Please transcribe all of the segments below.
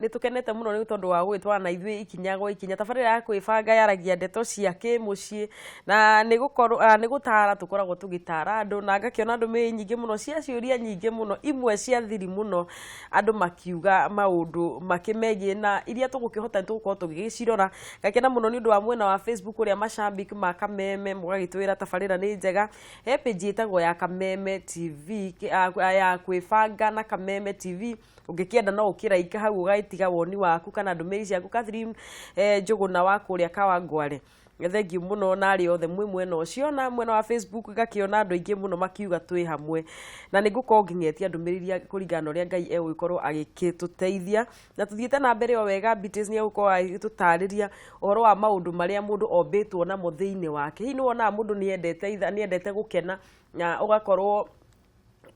Nĩ tũkenete mũno nĩ tondũ wa gũgĩtwarana na ithuĩ ikinya gwa ikinya. Tabarĩra ya kwĩbanga yaragia ndeto cia kĩmũciĩ na nĩ gũkorwo nĩ gũtara tũkoragwo tũgĩtara andũ, na ngakĩona ndũmĩrĩri nyingĩ mũno cia ciũria nyingĩ mũno, imwe cia thiri mũno, andũ makiuga maũndũ makĩmegiĩ, na iria tũgũkĩhota nĩ tũgũkorwo tũgĩgĩcirora. Ngakena mũno nĩ ũndũ wa mwena wa Facebook ũrĩa macambĩki ma Kameme mũgagĩtwĩra tabarĩra nĩ njega. He page ĩtagwo ya Kameme TV, ya kwĩbanga na Kameme TV. Ũngĩkĩenda no ũkĩraika hau ũgagĩtiga woni waku kana ndũmĩrĩri ciaku. Catherine Njũgũna wa kũrĩa Kawangware, thengiũ mũno na arĩa othe mwĩ mwena ũcio. Na mwena wa Facebook ngakĩona andũ aingĩ mũno makiuga twĩ hamwe, na nĩ ngũkorwo ngĩng'etia ndũmĩrĩri kũringana na ũrĩa Ngai egũgĩkorwo agĩkĩtũteithia na tũthiĩte na mbere o wega. Beatrice nĩ egũkorwo agĩtũtarĩria ũhoro wa maũndũ marĩa mũndũ ombĩtwo namo thĩinĩ wake. Hihi nĩ wonaga mũndũ nĩ endete gũkena, na ũgakorwo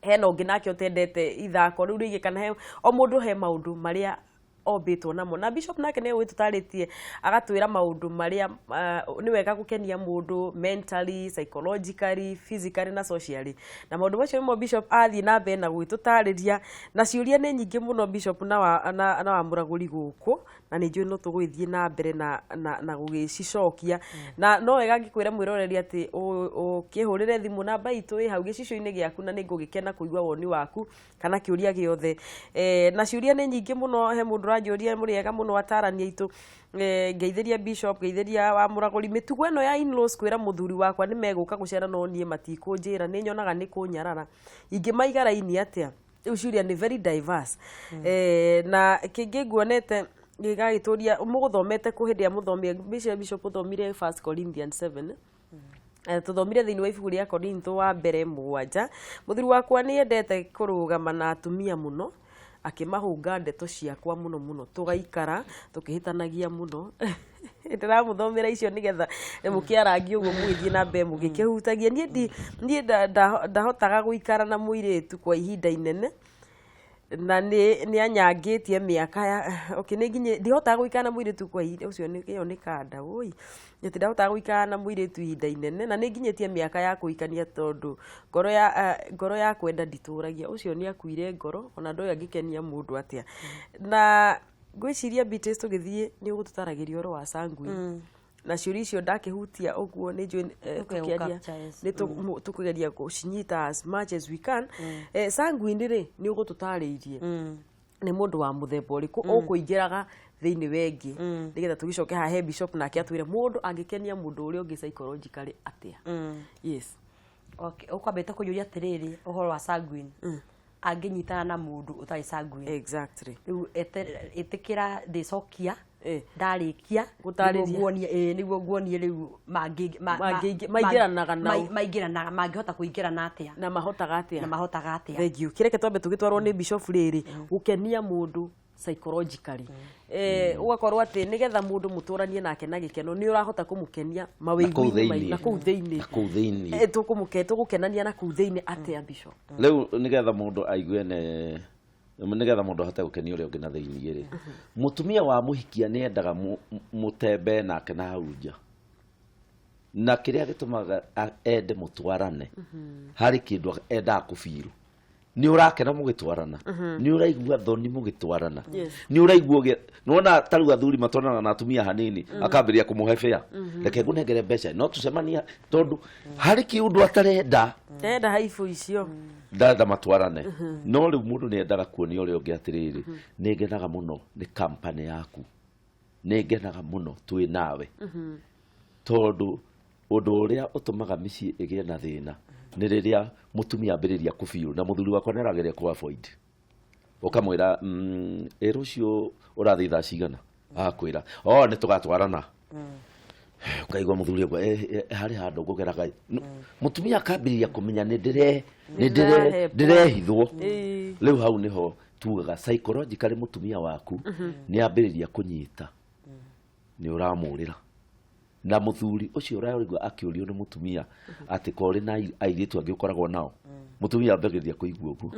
hena ũngĩ nake ũtendete ithako rĩu rĩngĩ, kana he o mũndũ he maũndũ marĩa ombĩtwo namo. Na Bishop nake nĩ ũgĩtũtarĩtie agatwĩra maũndũ marĩa nĩ wega gũkenia mũndũ mentally, psychologically, physically na socially, na maũndũ macio nĩmo Bishop athiĩ na mbere na gũgĩtũtarĩria. Na ciũria nĩ nyingĩ mũno, Bishop na wa mũragũri gũkũ, na nĩ njũĩ no tũgũgĩthiĩ na mbere na gũgĩcicokia. Na no wega ngĩkwĩra mwĩroreri atĩ ũkĩhũrĩre thimũ, namba itũ ĩ hau gĩcicio-inĩ gĩaku, na nĩ ngũgĩkena kũigua woni waku kana kĩũria gĩothe. Na ciũria nĩ nyingĩ mũno. He mũndũ ũranjũria, "Mũrĩega mũno atarani aitũ, ngeithĩria Bishop, ngeithĩria wa mũragũri. Mĩtugo ĩno ya in-laws kwĩra mũthuri wakwa nĩ megũka gũcera no niĩ matikũnjĩra, nĩ nyonaga nĩ kũnyarara. Ingĩmaiga raini atĩa?" Rĩu ciũria nĩ very diverse. Na kĩngĩ nguonete gĩgagĩtũria, mũgũthomete kũ hĩndĩ ĩrĩa mũthomire? Bishop, ũthomire First Corinthians 7. Tũthomire thĩinĩ wa ibuku rĩa Korintho wa mbere 7. "Mũthuri wakwa nĩ endete kũrũgama na atumia mũno, akĩmahũnga ndeto ciakwa mũno mũno, tũgaikara tũkĩhĩtanagia mũno." Ndĩramũthomera icio nĩgetha mũkĩarangie ũguo mũgĩthiĩ na mbere mũgĩkĩhutagia. Niĩ ndi niĩ ndahotaga gũikara na mũirĩtu kwa ihinda inene na nĩ anyangĩtie mĩaka ya, okay, nĩ nginye ndihotaga gũikara na mũirĩtu kwa ihinda ũcio nĩ ĩyo nĩ kanda woi, atĩ ndahotaga gũikara na mũirĩtu ihinda inene na nĩ nginyĩtie mĩaka ya kũhikania, tondũ ngoro ya kwenda nditũragia. Ũcio nĩ akuire ngoro, ona ndoĩ angĩkenia mũndũ atĩa. Na ngwĩciria, Beatrice, tũgĩthiĩ nĩ ũgũtũtaragĩria ũhoro wa sanguine na ciũria icio ndakĩhutia ũguo nĩ njũĩ Tũkegũ tũkĩaria capture, yes. nĩ tũkũgeria gũcinyita as much as we can. Sanguine rĩ, nĩ ũgũtũtarĩirie nĩ mũndũ wa mũthemba ũrĩkũ ũkũingĩraga thĩinĩ wengĩ, nĩgetha tũgĩcoke haha he Bishop nake atwĩre mũndũ angĩkenia mũndũ ũrĩa ũngĩ psychologically atĩa. Yes. Okay, ũkwambĩte kũnjũria atĩrĩrĩ, ũhoro wa sanguine angĩnyitana na mũndũ ũtarĩ sanguine. Rĩu ĩtĩkĩra ndĩcokia ndarĩkia Gũtarĩria. nĩguo nguonie, nĩguo nguonie rĩu Maingĩranaga nao. Maingĩranaga, mangĩhota kũingĩrana atĩa. Na mahotaga atĩa. Na mahotaga atĩa. Thank you. Kĩreke twambe tũgĩtwarwo nĩ Bishop rĩrĩ, gũkenia mũndũ psychologically, ũgakorwo atĩ nĩgetha mũndũ mũtũranie nake na gĩkeno, nĩ ũrahota kũmũkenia mawĩigwi-inĩ thĩiniĩ. na kũu thĩiniĩ. Na kũu thĩiniĩ. Tũgũkenania na kũu thĩiniĩ atĩa, Bishop? Rĩu nĩgetha mũndũ aigue ne nĩgetha mũndũ ahote gũkenia ũrĩa ũngĩ na thĩiniĩ rĩ, mũtumia wa mũhikia nĩ endaga mũtembee nake na hau nja, na kĩrĩa gĩtũmaga ende mũtwarane harĩ kĩndũ endaga kũbiru. Nĩ ũrakena mũgĩtwarana, nĩ ũraigua thoni mũgĩtwarana, nĩ ũraigua nĩwona ta rĩu athuri matwaranaga na atumia hanini, akambĩrĩria kũmũhe bĩa, "Reke ngũnengere mbeca, no tũcemania," tondũ harĩ kĩũndũ atarenda. Ndenda haibũ icio. Ndarenda matwarane. No rĩu mũndũ nĩ endaga kuonia ũrĩa ũngĩ atĩrĩrĩ, "Nĩ ngenaga mũno nĩ company yaku, nĩ ngenaga mũno twĩ nawe," tondũ ũndũ ũrĩa ũtũmaga mĩciĩ ĩgĩe na thĩna nĩ rĩrĩa mũtumia ambĩrĩria kũbiũ na mũthuri wakwa nĩ arageria kũ avoid. Ũkamwĩra, "Ĩ rũciũ ũrathiĩ thaa cigana?" Agakwĩra, "O nĩ tũgatwarana." Ũkaigua mũthuri ũguo, "Harĩ handũ ngũgeraga." Mũtumia akambĩrĩria kũmenya nĩ ndĩre nĩ ndĩre Ndĩrahepwo. ndĩrehithwo. Rĩu hau nĩho tugaga psychologically mũtumia waku nĩ ambĩrĩria kũnyita nĩ ũramũrĩra. Na mũthuri ũcio ũraigua akĩũrio nĩ mũtumia atĩ ko ũrĩ na airĩtu angĩ ũkoragwo nao, mũtumia ambagĩrĩria kũigua ũguo,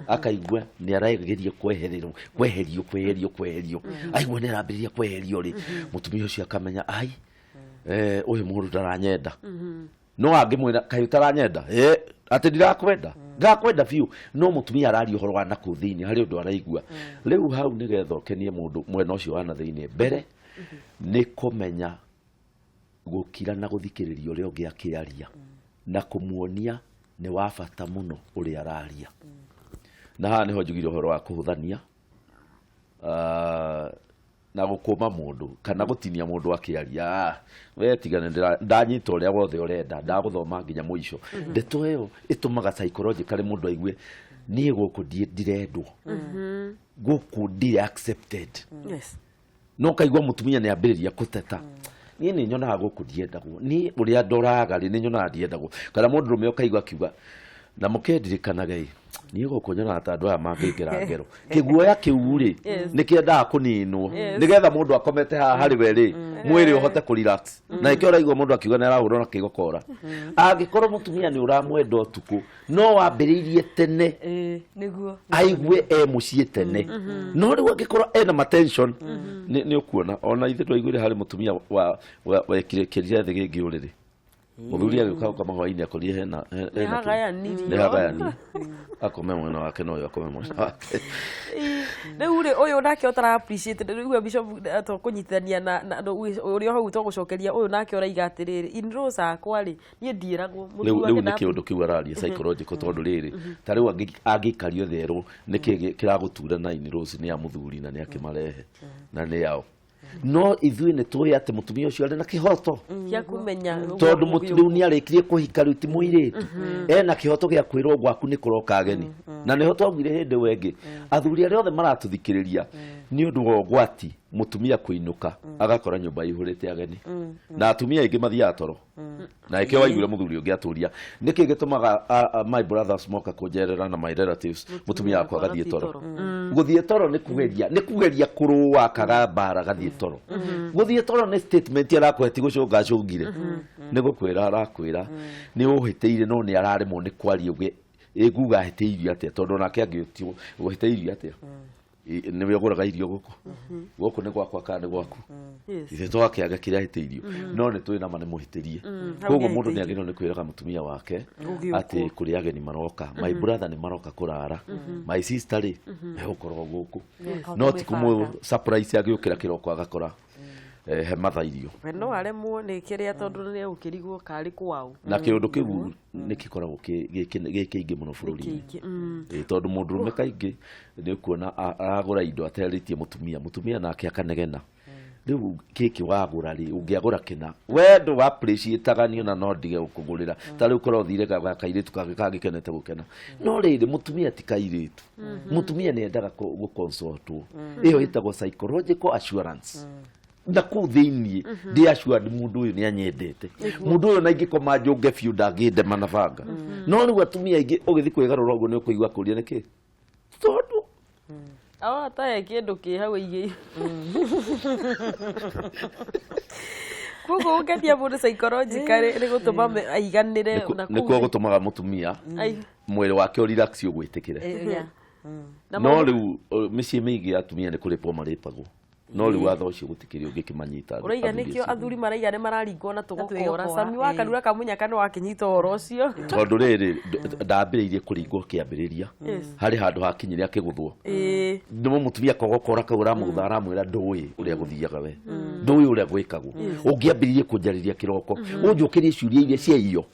akaigua nĩ arageria kwehererwo, kweherio, kweherio, kweherio. Aigua nĩ arambĩrĩria kweherio rĩ, mũtumia ũcio akamenya, "Ai, ũyũ mũndũ ndaranyenda." No angĩmwĩra, "Kaĩ ũtaranyenda?" "Ĩ, atĩ ndirakwenda?" Ngakwenda biũ, no mũtumia araria ũhoro wa nakũu thĩinĩ, harĩ ũndũ araigua. Rĩu hau nĩgetha ũkenie mũndũ mwena ũcio wa na thĩinĩ, mbere nĩ kũmenya gũkira na gũthikĩrĩria ũrĩa ũngĩ akĩaria na kũmuonia nĩ wa bata mũno ũrĩa araria. Na haha nĩho njugire ũhoro wa kũhũthania na gũkũma mũndũ kana gũtinia mũndũ akĩaria. We tigane, ndanyita ũrĩa wothe ũrenda, ndagũthoma nginya mũico. Ndeto ĩyo ĩtũmaga psychologically mũndũ aigue, niĩ gũkũ ndirendwo, gũkũ ndirĩ accepted. No kaigua mũtumia nĩ ambĩrĩria kũteta, niĩ nĩ nyonaga gũkũ ndiendagwo, niĩ ũrĩa ndoraga rĩ, nĩ nyonaga ndiendagwo. Kana mũndũrũme ũkaigua akiuga, na mũkendirikanage ĩ, niĩ gũkũ nyonaga ta andũ aya mangĩngera ngero. Kĩguoya kĩu rĩ, nĩ kĩendaga kũninwo nĩgetha mũndũ akomete haha harĩ we rĩ, mwĩrĩ ũhote kũ relax. Na ĩkĩo ũraigua mũndũ akiuga nĩ arahũrwo na kĩgokora. Angĩkorwo mũtumia nĩ ũramwenda ũtukũ, no wambĩrĩirie tene, Nĩguo aigue e mũciĩ tene. No rĩu angĩkorwo ena matension, nĩ ũkuona ona ithuĩ twaiguire harĩ mũtumia wekire kĩrire thĩ gĩngĩ ũrĩrĩ, mũthuri agĩũka gũkoma hwainĩ, akorire hena hena kĩ- Nĩhagayanirio. Nĩhagayanirio, akome mwena wake na ũyũ akome mwena wake. Rĩu rĩ, ũyũ nake ũtara appreciate rĩu we bishop, tũkũnyitithania na ũrĩa hau tũgũcokeria ũyũ nake ũraiga atĩrĩrĩ, in-laws akwa rĩ, niĩ ndiĩragwo. Rĩu mũthuri rĩu wake nĩ kĩũndũ kĩu araria psychological, tondũ rĩrĩ, ta rĩu angĩikario therũ nĩkĩ kĩragũtura na in-laws nĩ a mũthuri na nĩ akĩmarehe na nĩ ao, no ithuĩ nĩ tũĩ atĩ mũtumia ũcio arĩ na kĩhoto gĩa kũmenya tondũ rĩu nĩ arĩkirie kũhika, rĩu ti mũirĩtu, ena kĩhoto gĩa kwĩrwo gwaku nĩ kũroka ageni. Na nĩho twaugire hĩndĩ ĩyo ĩngĩ, athuri arĩa othe maratũthikĩrĩria, nĩ ũndũ wa ũgwati mũtumia kũinũka agakora nyũmba ĩihũrĩte ageni, na atumia aingĩ mathiaga toro. Na ĩkĩo waiguire mũthuri ũngĩ atũria, nĩkĩ gĩtũmaga my brothers moka kũnjerera na my relatives, mũtumia wakwa agathiĩ toro? Gũthiĩ toro nĩ kugeria kũrũa kaga mbara. Gathiĩ toro, gũthiĩ toro nĩ statement arakũhe, ti gũcũnga acũngire, nĩ gũkwĩra arakwĩra nĩ ũhĩtĩire, no nĩ araremwo nĩ kwaria ũge ĩnguga ahĩtĩirio atĩa, tondũ onake angĩũtio ũhĩtĩirio atĩa, nĩwe ũgũraga irio gũkũ, gũkũ nĩ gwakwa kana nĩ gwaku? Ithe twakĩaga kĩrĩa ahĩtĩirio, no nĩ twĩ nama nĩ mũhĩtĩrie. Hau Koguo nĩ mũndũ nĩ ahĩtĩirio. agĩrĩirwo nĩ kwĩraga mũtumia wake Ũgĩũkwo. atĩ kũrĩ ageni maroka, my brother nĩ maroka kũrara, my sister rĩ, megũkorwo gũkũ, no ti kũmũ surprise agĩũkĩra kĩroko agakora he matha irio. We no aremwo nĩ kĩrĩa, tondũ nĩ egũkĩrigwo karĩ kwao. Na kĩũndũ kĩu nĩ gĩkoragwo gĩ kĩingĩ mũno bũrũri-inĩ. Kĩingĩ. Tondũ mũndũrũme kaingĩ nĩ ũkuona aragũra indo atarĩtie mũtumia, mũtumia nake akanegena, rĩu kĩkĩ wagũra rĩ, ũngĩagũra kĩna we ndũ appreciate niĩ ona no ndige gũkũgũrĩra. Ta rĩu korwo ũthire kairĩtu kangĩ kangĩkenete gũkena, no rĩrĩ, mũtumia ti kairĩtu, mũtumia nĩ endaga gũconsultwo. Ĩyo ĩtagwo psychological assurance. Na kũu thĩiniĩ ndĩ assured mũndũ ũyũ nĩ anyendete, mũndũ ũyũ na ingĩkoma njũnge biũ ndangĩndema na banga. No rĩu atumia aingĩ ũgĩthiĩ kwĩgarũra ũguo nĩ ũkũigua kũria nĩkĩ, tondũ Awa ata kĩndũ kĩ hau ĩigĩire. Koguo gũkenia mũndũ psychologically nĩ gũtũma aiganĩre na kũu nĩkuo gũtũmaga mũtumia mwĩrĩ wake ũrelax, ũgwĩtĩkĩre. Na No rĩu mĩciĩ mĩingĩ ya atumia nĩ kũrĩpwo marĩpagwo, no rĩu watho ũcio gũtikĩrĩ ũngĩkĩmanyita. Ũraiga athuri nĩkĩo acio. Athuri maraiga nĩ mararingwo na tũgokora. Tũgokora, Sami wa Karura Kamunyaka nĩ wakĩnyita ũhoro ũcio. Tondũ rĩrĩ, ndambĩrĩirie kũringwo kĩambĩrĩria, harĩ handũ hakinyire akĩgũthwo nĩmo mũtumia kogokora kau aramũgũtha, aramwĩra, ndũĩ ũrĩa gũthiaga, we ndũĩ ũrĩa gwĩkagwo, ũngĩambĩrĩirie kũnjarĩria kĩroko ũnjũkĩrie ciũria iria cia irio.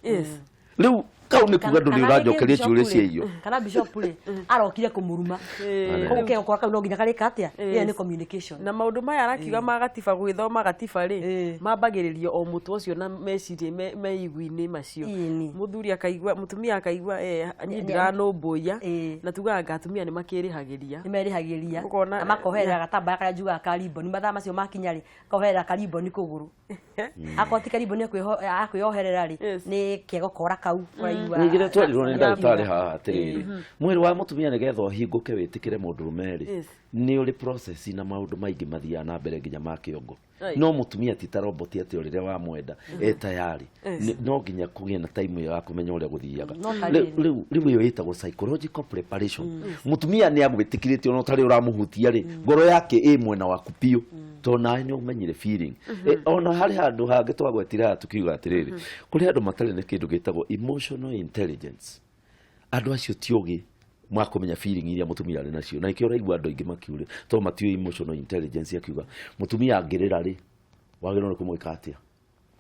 Rĩu kau nĩ kuga ndũrĩ ũranjokeria ciũria cia irio. Kana bishop rĩ, arokire kũmũruma, koguo kegokora kau no nginya karĩka atĩa? Ĩyo nĩ communication. Na maũndũ maya arakiuga ma gatiba, gwĩthoma gatiba rĩ, mambagĩrĩrio o mũtwe ũcio na meciria me igu-inĩ macio. Mũthuri akaigua, mũtumia akaigua, niĩ ndiranũmbũiya. Na tugaga anga atumia nĩ makĩrĩhagĩria. Nĩ merĩhagĩria. Ũkona- Na makoherera gatambaya karĩa njugaga ka ribbon, mathaa macio makinya rĩ, koherera ka ribbon kũgũrũ. Akorwo ti ka ribbon akwĩyoherera rĩ, nĩ kegokora kau ũraigua. Ningĩ twarirwo nĩ ndagĩtarĩ haha atĩrĩrĩ, mwĩrĩ wa mũtumia nĩgetha ũhingũke wĩtĩkĩre mũndũrũme rĩ, nĩ ũrĩ process na maũndũ maingĩ mathiaga na mbere nginya ma kĩongo. No mũtumia ti ta robot atĩ o rĩrĩa wamwenda e tayari. No nginya kũgĩe na time ĩyo ya kũmenya ũrĩa gũthiaga. No ta rĩu rĩu ĩyo ĩtagwo psychological preparation. Mũtumia nĩ agwĩtĩkĩrĩte, ona ũtarĩ ũramũhutia rĩ, ngoro yake ĩ mwena waku biũ, tondũ nawe nĩ ũmenyire feeling. Ona harĩ handũ hangĩ twagwetire haha tukiuga atĩrĩrĩ, kũrĩ andũ matarĩ na kĩndũ gĩtagwo emotional intelligence. Andũ acio ti ũgĩ makũmenya feeling iria mũtumia arĩ nacio, na nĩkĩo ũraigua andũ aingĩ makiure tondũ matiũĩ emotional intelligence. Akiuga mũtumia angĩrĩra rĩ, wagĩrĩirwo nĩ kũmwĩka atĩa?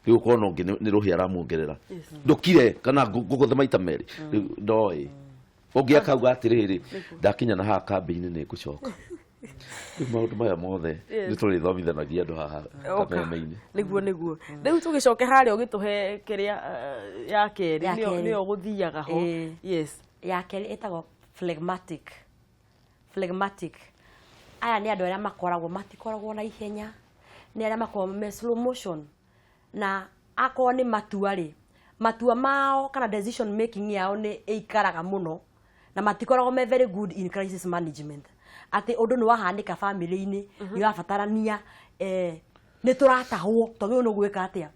Rĩu ũkona ũngĩ nĩ rũhĩa aramuongerera, ndũkire kana ngũgũthe maita merĩ. Rĩu ndoĩ ũngĩ akauga atĩrĩrĩ, ndakinya na haha kambĩ-inĩ nĩ ngũcoka. Rĩu maũndũ maya mothe nĩ tũrĩthomithanagia andũ haha Oka. kameme-inĩ. Nĩguo rĩu tũgĩcoke harĩa ũgĩtũhe kĩrĩa ya kerĩ. Ya nĩyo kerĩ. Nĩyo gũthiaga ho. Ĩĩ. Yes. Ya kerĩ ĩtagwo phlegmatic. Phlegmatic aya nĩ andũ arĩa makoragwo matikoragwo na ihenya, nĩ arĩa makoragwo me slow motion, na akorwo nĩ matua rĩ, matua mao kana decision making yao nĩ ĩikaraga mũno, na matikoragwo me very good in crisis management, atĩ ũndũ nĩ wahanĩka family-inĩ, nĩ ũrabatarania, nĩ tũratahwo, twagĩrĩirwo nĩ gwĩka atĩa,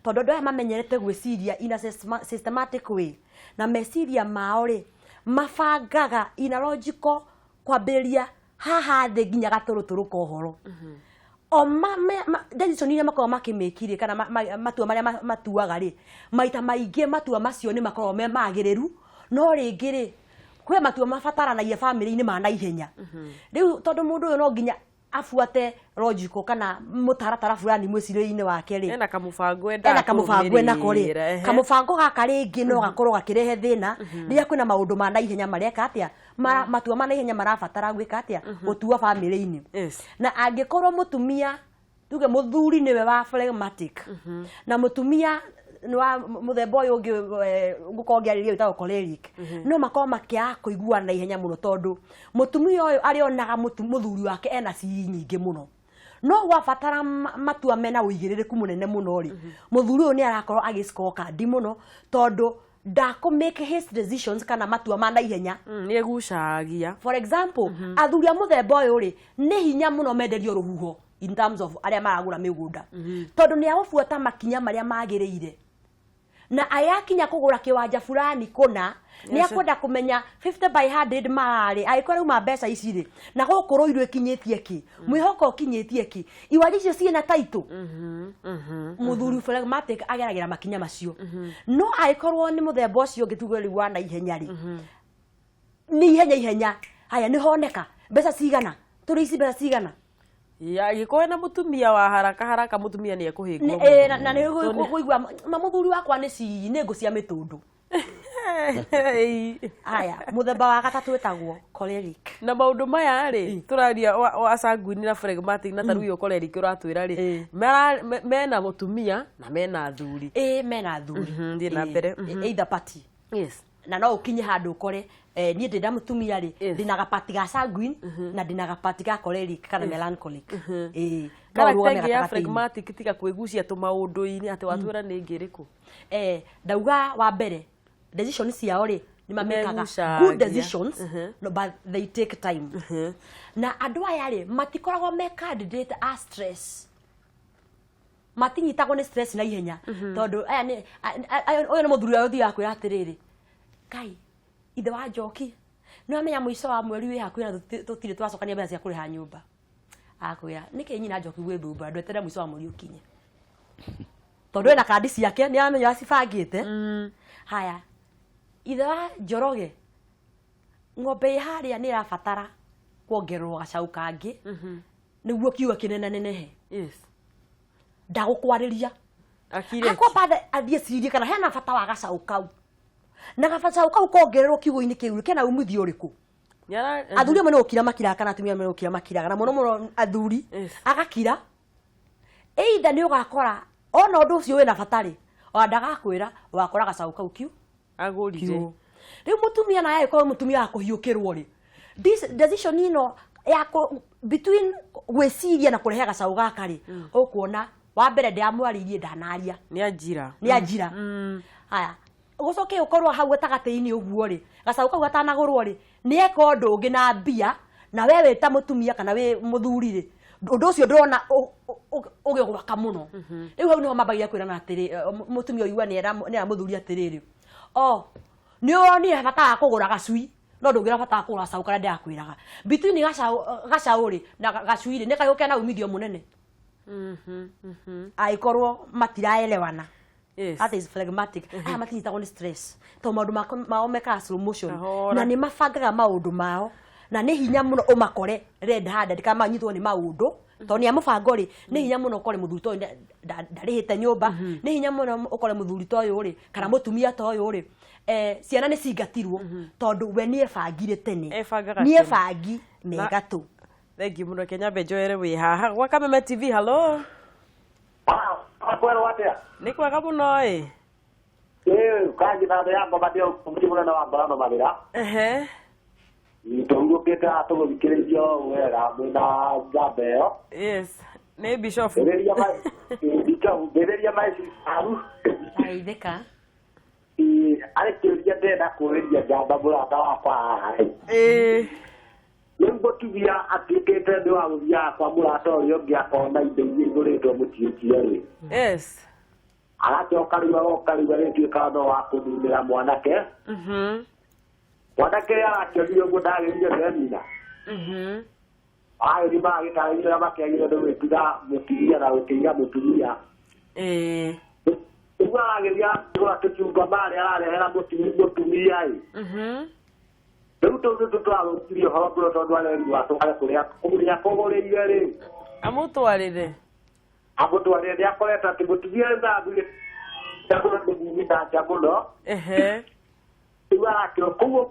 tondũ andũ aya mamenyerete gwĩciria in a systematic way, na meciria mao rĩ, mabangaga in a logical, kwambĩrĩria haha thĩ nginya gatũrũtũrũ ka ũhoro o decision iria makoragwo makĩmĩkire kana matua marĩa matuaga rĩ, maita maingĩ matua macio nĩ makoragwo me magĩrĩru, no rĩngĩ rĩ, kwĩ matua mabataranagia bamĩrĩ-inĩ ma naihenya. Rĩu tondũ mũndũ ũyũ no nginya abuate logical kana mũtaratara fulani mwĩcirĩrie-inĩ wake rĩ, ena kamũbango endaga ena kamũbango enako rĩ, kũrũmĩrĩra, ehe. Kamũbango gaka rĩngĩ no gakorwo gakĩrehe thĩna rĩrĩa kwĩna maũndũ ma naihenya mareka atĩa, matua ma naihenya marabatara gwĩka atĩa, gũtua bamĩrĩ-inĩ. Na angĩkorwo mũtumia, tuge mũthuri nĩwe wa phlegmatic na mũtumia nĩ wa mũthemba ũyũ ũngĩ, ngũkorwo ngĩarĩria wĩtagwo choleric, no makorwo makĩaga kũiguana na ihenya mũno, tondũ mũtumia ũyũ arĩonaga mũthuri wake ena ciri nyingĩ mũno, no gwabatara matua mena ũigĩrĩrĩku mũnene mũno rĩ, mũthuri ũyũ nĩ arakorwo agĩscore kandi mũno, tondũ ndakũ make his decisions kana matua ma naihenya. Nĩ egucagia. For example, athuri a mũthemba ũyũ rĩ, nĩ hinya mũno menderio rũhuho in terms of arĩa maragũra mĩgũnda, tondũ nĩ agũbuata makinya marĩa magĩrĩire, na ayakinya kũgũra kĩwanja fulani kũna, nĩ akwenda kũmenya 50 by 100 mararĩ, angĩkorwo rauma mbeca ici rĩ, na gũkũ rũirũ ĩkinyĩtie kĩ, mwĩhoko ũkinyĩtie kĩ, iwanja icio ciĩna title. Mũthuri phlegmatic ageragĩra makinya macio, no angĩkorwo nĩ mũthemba ũcio ũngĩ, tuge rĩu wa naihenya rĩ, nĩ ihenya ihenya, haya nĩ honeka mbeca cigana, tũrĩ ici mbeca cigana. Ya, angĩkorwo ena mũtumia wa haraka haraka, mũtumia nĩ ekũhĩngwo mũno. Na nĩ kũigua ma mũthuri wakwa nĩ ci nĩ ngũ cia mĩtũndũ. Haya, mũthemba wa gatatũ wĩtagwo choleric. Na maũndũ maya rĩ, tũraria wa sanguine na phlegmatic, na tarĩu ũyũ choleric ũratwĩra rĩ, mena mũtumia na mena athuri. Ĩ, mena athuri. Thiĩ na mbere. Either party. Na no ũkinye handũ ũkore, niĩ ndĩ na mũtumia rĩ, ndĩna gapati ga sanguine na ndĩna gapati ga choleric kana melancholic. Ĩ, no Character ũrũgame ĩngĩ ya gatagatĩ-inĩ. phlegmatic tiga kwĩgucia tũmaũndũ-inĩ atĩ watwĩra nĩ ĩngĩ ĩrĩkũ? Ndauga wa mbere, decision ciao rĩ, nĩ mamekaga Nĩmegucagia. good decisions, no, but they take time. Na andũ aya rĩ, matikoragwo me candidate a stress, matinyitagwo nĩ stress na ihenya, tondũ aya nĩ ũyũ nĩ mũthuri ũrĩa ũthiaga kwĩra atĩrĩrĩ, "Ngai ithe wa Njoki, nĩ wamenya mũico wa mweri wĩ hakuhĩ na tũtirĩ twacokania mbeca cia kũrĩha nyũmba." Akwĩra, "Nĩkĩ nyina Njoki gwĩthumbũra? Ndweterere mũico wa mweri ũkinye," tondũ ena kandi ciake, nĩ aramenya acibangĩte. "Haya, ithe wa Njoroge, ng'ombe ĩ harĩa nĩ ĩrabatara kuongererwo gacaũ kangĩ nĩguo kiugo kĩnenanenehe." Ndagũkwarĩria. Akire. Akwamba athiĩ cirie kana hena bata wa gacaũ kau, na gacaũ kau kongererwo kiugo-inĩ kĩu kena umithio ũrĩkũ. Athuri amwe nĩ gũkira makiraga, kana atumia amwe nĩ gũkira makiraga, na mũno mũno athuri. Agakira, either nĩ ũgakora ona ũndũ ũcio wĩna bata rĩ, ona ndagakwĩra, ũgakora gacaũ kau kiu agũrire kiu. Rĩu mũtumia naye angĩkorwo mũtumia wa kũhiũkĩrwo rĩ, this decision ĩno ya between gwĩciria na kũrehe gacaũ gaka rĩ, ũkuona wa mbere ndĩramwarĩirie, ndanaria. Nĩ anjira. Nĩ anjira. Haya, gũcoke ũkorwo hau gatagatĩ-inĩ ũguo rĩ, gacaũ kau gatanagũrwo rĩ, nĩ eka ũndũ ũngĩ na mbia, na we wĩ ta mũtumia kana wĩ mũthuri rĩ, ũndũ ũcio ndũrona ũgĩgwaka mũno. Rĩu hau nĩho mambagia kwĩrana atĩrĩ, mũtumia ũigua nĩ era mũthuri atĩrĩrĩ, "O nĩ ũronire bata wa kũgũra gacui, no ndũngĩona bata wa kũgũra gacaũ karĩa ndĩrakwĩraga." Between gacaũ rĩ na gacui rĩ, nĩ karĩkũ kena umithio mũnene, angĩkorwo matiraelewana? Yes. That is phlegmatic. Aya matinyitagwo nĩ stress tondũ maũndũ mao mekaga slow motion. Kahora. Na nĩ mabangaga maũndũ mao na nĩ hinya mũno ũmakore red handed kana manyitwo nĩ maũndũ tondũ nĩ a mũbango rĩ, nĩ hinya mũno ũkore mũthuri ta ũyũ ndarĩhĩte nyũmba, nĩ hinya mũno ũkore mũthuri ta ũyũ rĩ kana mũtumia ta ũyũ rĩ, ciana nĩ cingatirwo tondũ we nĩ ebangire tene. Ebangaga Nĩ tene. ebangi megatũ. Thengiũ mũno. Kenya njoere wĩ haha gwa Kameme TV. Hello. Kwerwo atia? Nĩ kwega mũno ĩ. Ĩĩ, kanjithatho ya ngoma ndio mũciĩ mũnene wa ngorano mawĩra. Tũhurũkĩte haha tũgũthikĩrĩrio wega mwĩna njamba ĩyo. Yes, nĩ bishop. Ngĩrĩria maiciaru. Aithĩka. Arĩ kĩũria ndĩrenda kũũrĩria njamba mũrata wakwa haha ĩ. Rĩu mũtumia atuĩkĩte nĩ wa gũthiaga kwa mũrata ũrĩa ũngĩ akona indo iria igũrĩtwo mũciĩ ũcio rĩ, agacoka rĩu agoka rĩu agĩtuĩka no wa kũnunĩra mwanake. Mwanake arakĩonire ũguo ndagĩrire nĩenina. Agĩthiĩ magagĩtarĩria ũrĩa makĩagĩrĩirwo nĩ gwĩtiga mũtumia na gũkĩiga mũtumia. Rĩu aragĩthiĩ akĩgũra tũcungwa marĩa ararehera mũtumia ĩ. Rĩu tũu nĩtũ tũrathũkirie ũhoro mũno tondũ arerirwo atware kũrĩa kũrĩa kũgũrĩire rĩ. Amũtwarĩre. Amũtwarĩre nĩ akoretwo atĩ mũtumia rĩu ndathire nĩ nja mũno. Rĩu arakĩrwo koguo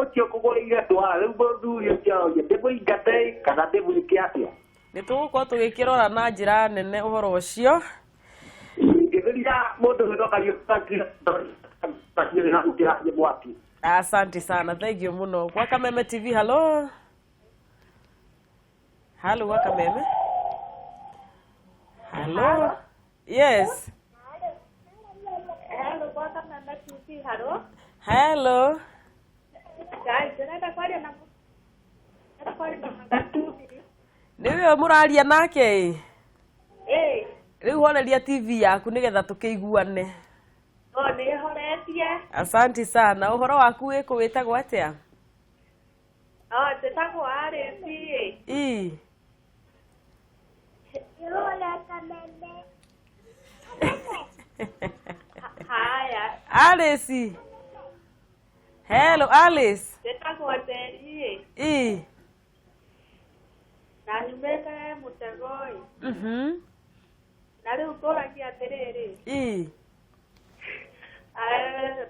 ũcio kũgũrĩire twara rĩu mũthuri ũcio aroria ndĩmũingate ĩ kana ndĩmwĩke atĩa. Nĩ tũgũkorwo tũgĩkĩrora na njĩra nene ũhoro ũcio. Ngĩthĩria mũndũ wĩtwo Kariũki mwaki. Asante sana, thank you mũno. Gwa Kameme TV, hello. Hello, gwa Kameme. Hello. Yes. Hello, kwa Kameme TV, hello. Hello. Guys, ndĩrenda kwaria na ndĩrenda kwaria na mũthuri. Nĩwe mũraria nake ĩ? Ĩĩ. Rĩu horeria TV yaku nĩgetha tũkĩiguane. O nĩ horetie. Asante sana. Ũhoro waku wĩkũ, wĩtagwo atĩa? O njĩtagwo Alice ĩ. Ii. Kameme. Haya, Alice. Hello, Alice. Njĩtagwo Njeri ĩ. Ii. Na nyumĩte mũtego ĩ. Na rĩu ngũragia atĩrĩrĩ. Ii.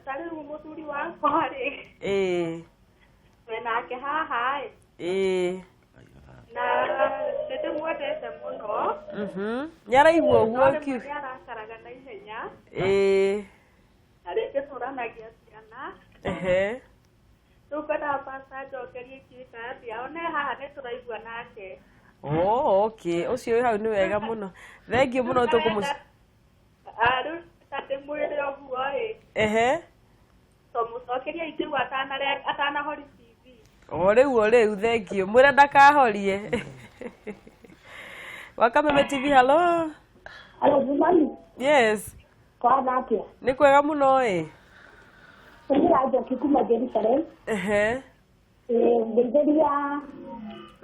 Ta rĩu mũthuri wakwa rĩ. Twĩ nake haha ĩ. Na nĩ ndĩmwendete mũno. Nĩ araigua No ũguo rĩmwe kiu. nĩ arakaraga na ihenya. Na rĩngĩ tũranagia ciana. Rĩu ngwendaga pasta njokerie ingĩka atĩa one haha nĩ tũraigua nake. Oh, okay. Ũcio wĩ hau nĩ wega mũno. Thank you mũno tũkũmũ. Ah, rĩu ta ndĩmwĩre ũguo ĩ. Tũmũcokerie ingĩigua atanahori TV. O rĩu o rĩu, thank you. Mwĩre ndakahorie. Wa Kameme TV, hello. Alo, Jumani, Yes. kwana atĩa? Nĩ kwega mũno ĩ. Ũmĩra Njoki kuma Jerusalem. Ngeithĩria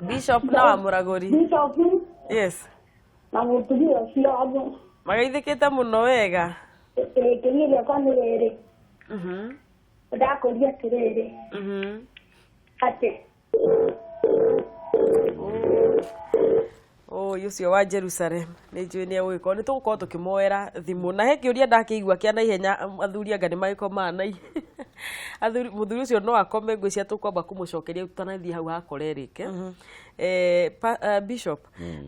Bishop na wa Mũragũri. Bishop Yes. na mũtumia ũcio. Magaithĩkĩte mũno wega. Kĩũria gĩakwa nĩ rĩrĩ. Ndakũria atĩrĩrĩ atĩ Ũyũ ũcio wa Jerusalem nĩ njũĩ nĩ egũgĩkorwo nĩ tũgũkorwo tũkĩmoera thimũ na he kĩũria ndakĩigua kĩa naihenya, athuri anga nĩ magĩkomaga na athuri mũthuri ũcio no akome, ngwĩciria tũkwamba kũmũcokeria tũtanathiĩ hau hakore rĩke. Bishop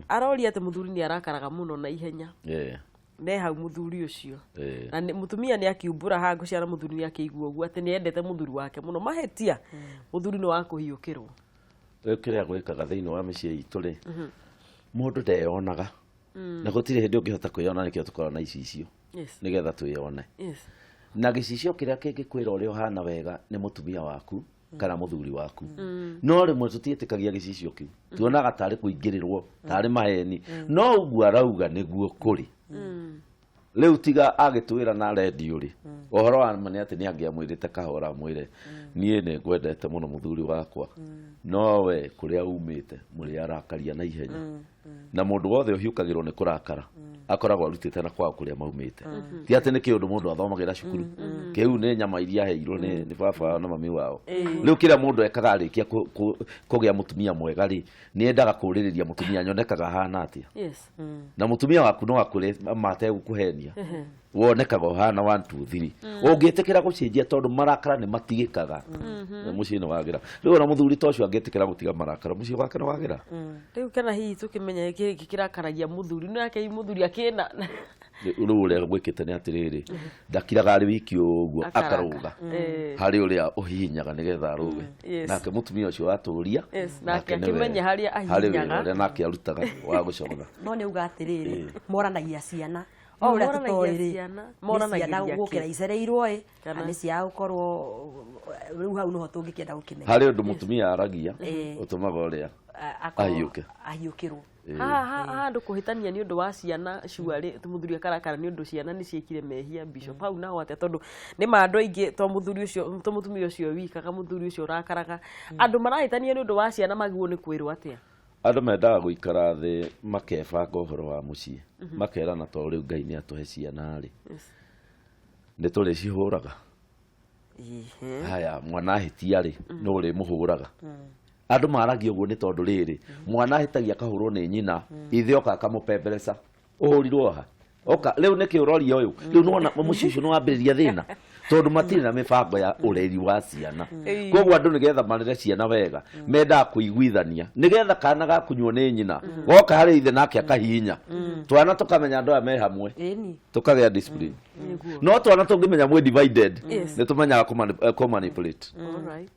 aroria atĩ mũthuri nĩ arakaraga mũno na ihenya ne hau mũthuri ũcio na mũtumia nĩ akiumbũra haha, ngwĩciria na mũthuri nĩ akĩigua ũguo atĩ nĩ endete mũthuri wake mũno, mahĩtia mũthuri nĩ wa kũhiũkĩrwo. Rĩu kĩrĩa gwĩkaga thĩinĩ wa mĩciĩ itũ rĩ, mũndũ ndeyonaga na gũtirĩ hĩndĩ ũngĩhota kwĩyona, nĩkĩo tũkoragwo na icicio nĩgetha twĩyone. Na gĩcicio kĩrĩa kĩngĩkwĩra ũrĩa ũhana wega nĩ mũtumia waku kana mũthuri waku, no rĩmwe tũtiĩtĩkagia gĩcicio kĩu, tuonaga tarĩ kũingĩrĩrwo tarĩ maheni, no ũguo arauga nĩguo kũrĩ. Rĩu tiga agĩtwĩra na redio rĩ, ũhoro wa ma nĩ atĩ nĩ angĩamwĩrĩte kahora, amwĩre niĩ nĩ ngwendete mũno mũthuri wakwa, no we kũrĩa umĩte mũrĩ arakaria na ihenya na mũndũ wothe ũhiũkagĩrwo nĩ kũrakara. Akoragwo arutĩte na kwao kũrĩa maumĩte. Ti atĩ nĩ kĩũndũ mũndũ athomagĩra cukuru. Kĩu nĩ nyama iria aheirwo nĩ baba wao na mami wao. Rĩu kĩrĩa mũndũ ekaga arĩkia kũgĩa mũtumia mwega rĩ, nĩ endaga kũrĩrĩria mũtumia nyonekaga ahana atĩa. Na mũtumia waku no akũre mategũkũhenia. Wonekaga ũhana 1 2 3. Ũngĩtĩkĩra gũcenjia tondũ marakara nĩ matigĩkaga. Mũciĩ nĩ wagĩra. Rĩu ona mũthuri ta ũcio angĩtĩkĩra gũtiga marakara, mũciĩ wake nĩ wagĩra. Rĩu kana hihi tũkĩmenya kĩrĩ kĩrakaragia mũthuri, nĩ yake mũthuri akĩna. Rĩu ũrĩa gwĩkĩte nĩ atĩrĩrĩ, ndakiraga arĩ wiki ũguo akarũga harĩ ũrĩa ũhihinyaga nĩgetha arũge. Nake mũtumia ũcio atũria, nake akĩmenya harĩa ahihinyaga, harĩ ũrĩa nake arutaga wa gũcogotha. No nĩ uga atĩrĩrĩ, moranagia ciana. O ũrĩa tũtoĩ rĩ, moranagia gũkĩra icereirwo ĩ, kana nĩ cia gũkorwo rĩu hau noho tũngĩkĩenda gũkĩmenya. Harĩ ũndũ mũtumia aragia ũtũmaga ũrĩa ahiũke. Ahiũkĩrwo. Haha andũ kũhĩtania nĩ ũndũ wa ciana cuarĩ, mũthuri akarakara nĩ ũndũ ciana nĩ ciĩkire mehia Bishop. Hau naho atĩa, tondũ nĩ ma andũ aingĩ to mũthuri ũcio, to mũtumia ũcio wika, ka mũthuri ũcio ũrakaraga. Andũ marahĩtania nĩ ũndũ wa ciana magĩrĩirwo nĩ kwĩrwo atĩa? Andũ mendaga gũikara thĩ makebanga ũhoro wa mũciĩ, makerana to rĩu Ngai nĩ atũhe ciana rĩ, nĩ tũrĩcihũraga. Haya, mwana ahĩtia rĩ, no ũrĩmũhũraga. Andũ maragia ũguo nĩ tondũ rĩrĩ, mwana ahĩtagia akahũrwo nĩ nyina, ithe oka akamũpembereca. Ũhũrirwo ha? Oka, rĩu nĩkĩ ũroria ũyũ? Rĩu nĩwona mũciĩ ũcio nĩwambĩrĩria thĩna, tondũ matirĩ na mĩbango ya ũreri wa ciana. Koguo andũ nĩgetha marere ciana wega, mendaga kũiguithania, nĩgetha kana gakunywo nĩ nyina, goka harĩ ithe nake akahihinya. Twana tũkamenya andũ aya me hamwe, tũkagĩa discipline. No twana tũngĩmenya mwĩ divided, nĩ tũmenyaga kũ-manipulate.